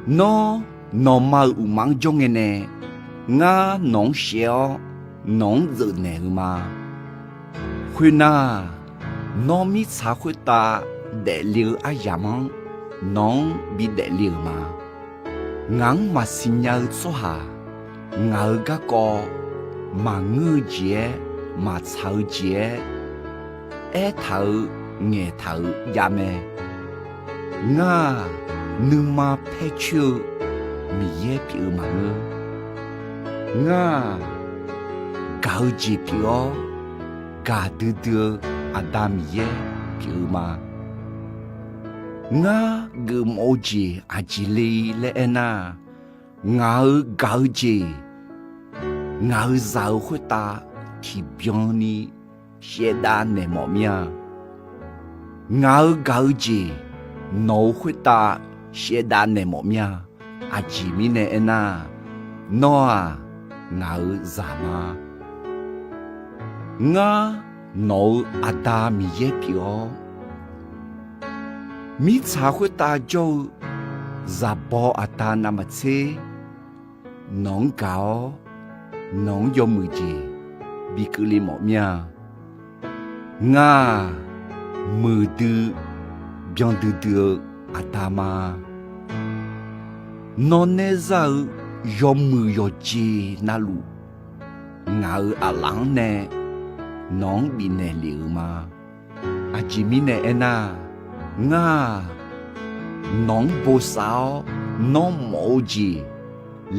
Nawr, nawqma-euq uqma-anr jawr ngae nae, ngar nawq-anr shaev-awr, nawq-anr dzeufnaeq-euq ma. Khoernar, nawr mirtsaq khoertav daefle-eu aryamq-anr nawq-anr bidaef le-euq ma. Ngaq-anr maqsiq nya-eu tsawrhaq, ngaq-euq garkawv maqngeur-eu jeq-aer, maqtsaq-eu jeq-aer, aertaq-euq ngaeqtaq-euq javmae. Ngar-aq, nuima paer coer-eu Miqyaer pyeuf-eu maqngeur. Ngar-aq, gaq-eu jeq pyeuf-awr, gaqdui dui-eu Aqda Miqyaer pyeuf-eu ma. Ngar geufmawf-eu jeq aqjeq le laer aernar, ngaq-euq gaq-eu jeq ngaq-euq zaq-euq khoertav tiqbyan ni shaevdav naeq mawf mir-a. Ngaq-euq gaq-eu jeq nawq-euq khoertav shaevdav naeq mawf mir-a. Aqjeq mirnae aernar, nawr-aq, ngaq-euq zaq ma. Ngar nawq-euq Aqda Miqyaer pyeuf-awr, mirtsaq khoertav jawr-eu zaqbaw aqda navmaqtser nawq-anr gaq-awr, nawq-anr yawmuiq jeq bi keuvle mawf mir-a. Ngar-aq, muiqdui byandui dui-eu Aqda ma. Nawr naerzar-eu yawmuiq yawqjeq navluf, ngaq-euq aqlaf-anr nae nawq-anr bifnaeq lef-euq ma. Aqjeq mirnae aernar, ngar-aq, nawq-anr bosav-awr, nawr mawf-eu jeq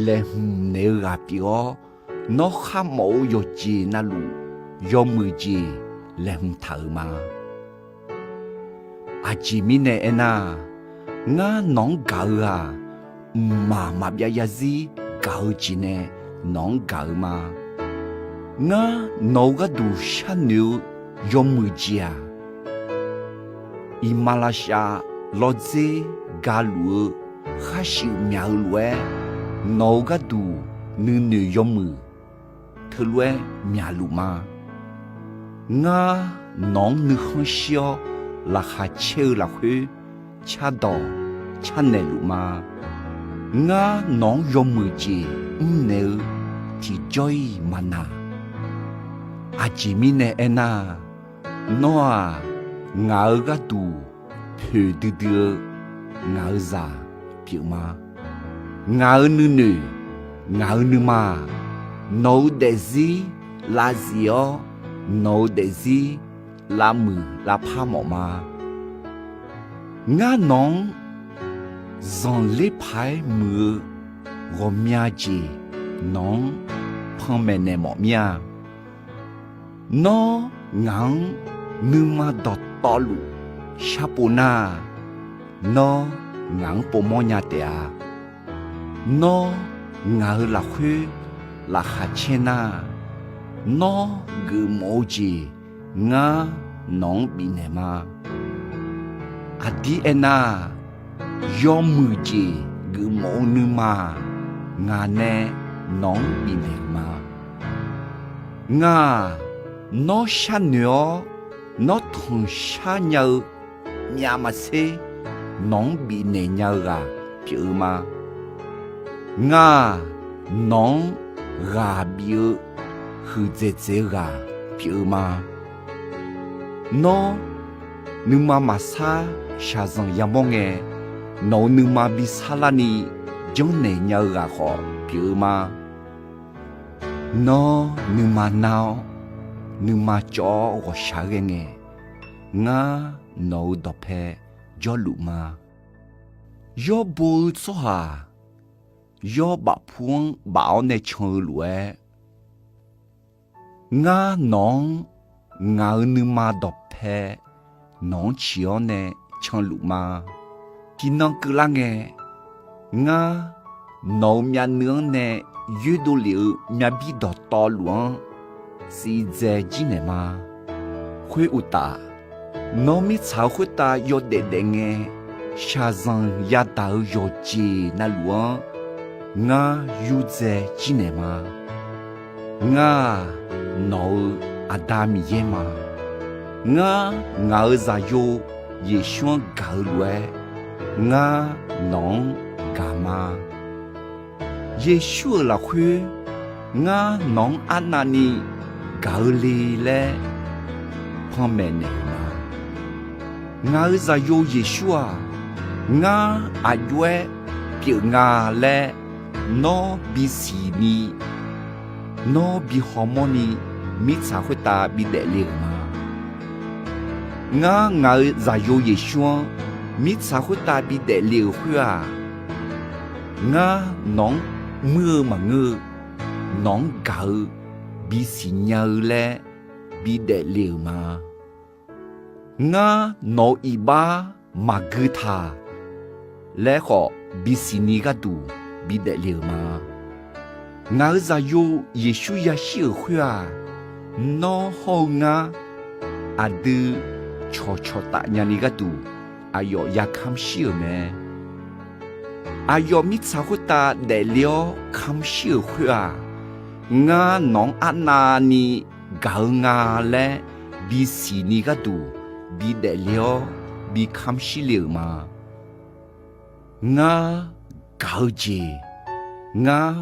laeqhmq naeq-eu ghaq pyeuf-awr, nawr kharmawf-eu yawqjeq navluf yawmuiq jeq laeqhmq taq-euq ma. Aqjeq mirnae aernar, ngar nawq-anr gaq-eu-aq, mqmaq maqbyav yarzir gaq-eu jeq nae nawq-anr gaq-eu ma. Ngar nawq-euq gharduq sharnoeq-eu yawmuiq jeq-aq, iqmalavshav lawrdzer galuf-eu khar shuif myaq-eu lof-aer, nawq-euq gharduq nuinoeq yawmuiq teulof-aer myaqluf ma. Ngar nawq-anr nuikhanr shir-awr laqkhaq caer-eu lafkhoer cardawq carnaeq luf ma. Ngar nawq-anr yawmuiq jeq mrnaeq-eu tiqjawr-iq maqnaq. Aqjeq mirnae aernar, nawr-aq, ngaq-euq gharduq poeqdui dui-eu ngaq-euq zaq pyeuf ma. Ngaq-euq nuinoeq, ngaq-euq nuima-aq, nawq-euq daefzir lavzif-awr, nawq-euq daefzir lavmuiq lavpar mawf ma. Ngar nawq-anr zanqler paq-aer muiq-eu ghawqmya jeq nawq-anr panmaeq naeq mawf mir-a. Nawr ngaq-anr nuima dawqtawvluf sharpov nar, nawr ngaq-anr povmawr nya taef-a. Nawr ngaq-euq lafkhoer laqkhaq caer nar, nawr geufmawf-eu jeq ngar nawq-anr bifnaeq ma. Aqdir aernar, yawmuiq jeq geufmawf-eu nuima-aq, ngaq nae nawq-anr bifnaeq-euq ma. Ngar-aq, nawr sharnoeq-awr nawr tanqshar nya-eu myavmaqtser nawq-anr bifnaeq nya-eu ghaq pyeuf-eu ma. Ngar-aq, nawq-anr ghaq bif-eu huiqdzaeq dzaeq-eu ghaq pyeuf-eu ma. Nawr nuima maqsar shaqzanq yamawr ngae, nawq-euq nuima bi sarlarni janrnaeq nya-eu ghaq khawf pyeuf-eu ma. Nawr nuima nar-awr, nuima cawv-awr ghawqshaq ghae ngae, ngar nawq-euq dawqpae jawrluf ma. Yawrbo-eu tsawrhaq yawr bafpu-anr baf-awr nae can-eu lof-aer, ngar nawq-anr ngaq-euq nuima dawqpae nawq-anr ciq-awr nae canluf ma. Tiqnan keuvlar ngae, ngar nawq-euq myavnuiv-anr nae yoerdov lef-eu myavbir dawqtawvluf-anr siqdzae jirnaeq ma. Khoeruqtaf, nawr mirtsaq-euq khoertav yawdaef daef ngae, shaqzanq yadaq-eu yawqjeq navluf-anr ngar yurdzae jirnaeq ma. Ngar-aq, nawq-euq Aqda Miqyaer ma. Ngar, ngaq-euq Zaqyo Yeqsur-anr gaq-eu lof-aer, ngar nawq-anr gaq ma. Yeqsur-euq lafkhoer ngar nawq-anr arnavni gaq-eu le laer panmaeq naeq-euq ma. Ngaq-euq Zaqyo Yeqsur-aq, ngar aqjox-aer pyeuf nga laer nawr bisiq ni, nawr bi hawmawr ni mirtsaq khoertav bidaef le-euq ma. Ngar ngaq-euq Zaqyo Yeqsur-anr mirtsaq khoertav bidaef le-euq khoer-aq, ngar nawq-anr muir-eu maqngeur-eu, nawq-anr gaq-eu bisiq nya-eu laer bidaef le-euq ma. Ngar nawq-euq iqbax maqgui taq laer khawf bisiq ni gharduq bidaef le-euq ma. Ngaq-euq Zaqyo Yeqsur yashir-euq khoer-aq, nawr hawr-eu ngar aqdui cawqcawq taf nyani gharduq aqyawf ya kamr shir-euq mae. Aqyawf mirtsaq khoertav daefle-awr kamr shir-euq khoer-aq, ngar nawq-anr arnavni gaq-eu nga laer bisiq ni gharduq bidaef le-awr bi kamr shir le-euq ma. Ngar gaq-eu jeq ngar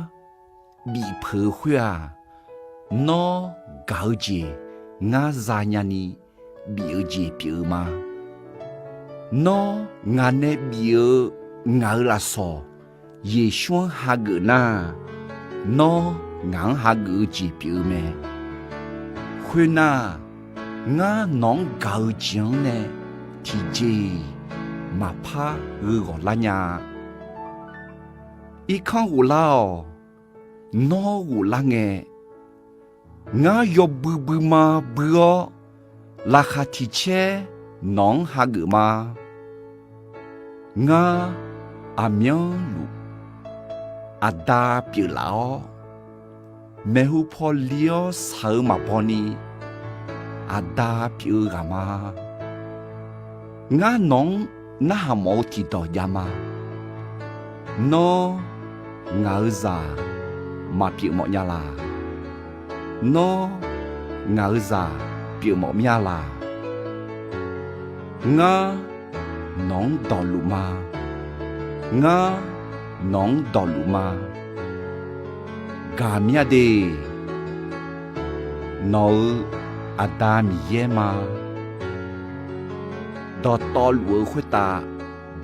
bif peuq-eu khoer-aq, nawr gaq-eu jeq ngar zanya ni bif-eu jeq pyeuf-eu ma. Nawr ngaq nae bif-eu ngaq-euq lafsawq Yeqsur-anr hageuf nar, nawr ngaq-anr hageuf-eu jeq pyeuf-eu mae. Khoernar, ngar nawq-anr gaq-eu jeq-anr nae tiqjeq-iq maqpar gheu ghawq lar nya-a. Irkanr ghoflar-awq. Nawr ghoflar ngae, ngar yawbui buima bui-awr, laqkhaq tiqcaer nawq-anr hageuf ma. Ngar aqmyanluf Aqda pyeuflaf-awr, maeqhu paw li-awr shaq-eu maqbaw ni Aqda pyeuf-eu ghaq ma. Ngar nawq-anr narhaq mawf-eu tiqdawq jav ma. Nawr ngaq-euq zaq maqpyeuf mawf nya laq? Nawr ngaq-euq zaq pyeuf mawf mir-a laq? Ngar nawq-anr dawqluf ma. Ngar nawq-anr dawqluf ma. Gaq mir-a de. Nawq-euq Aqda Miqyaer ma. Dawqtawvluf-eu khoertav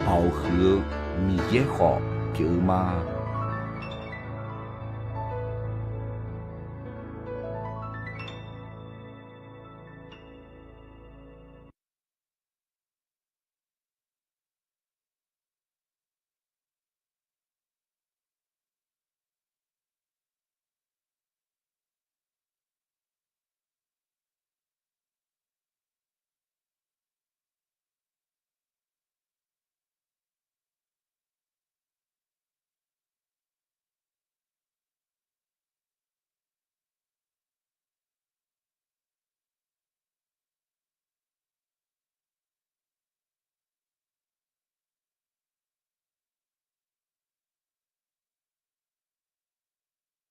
Baoq huiq-eu Miqyaer khawf pyeuf-eu ma.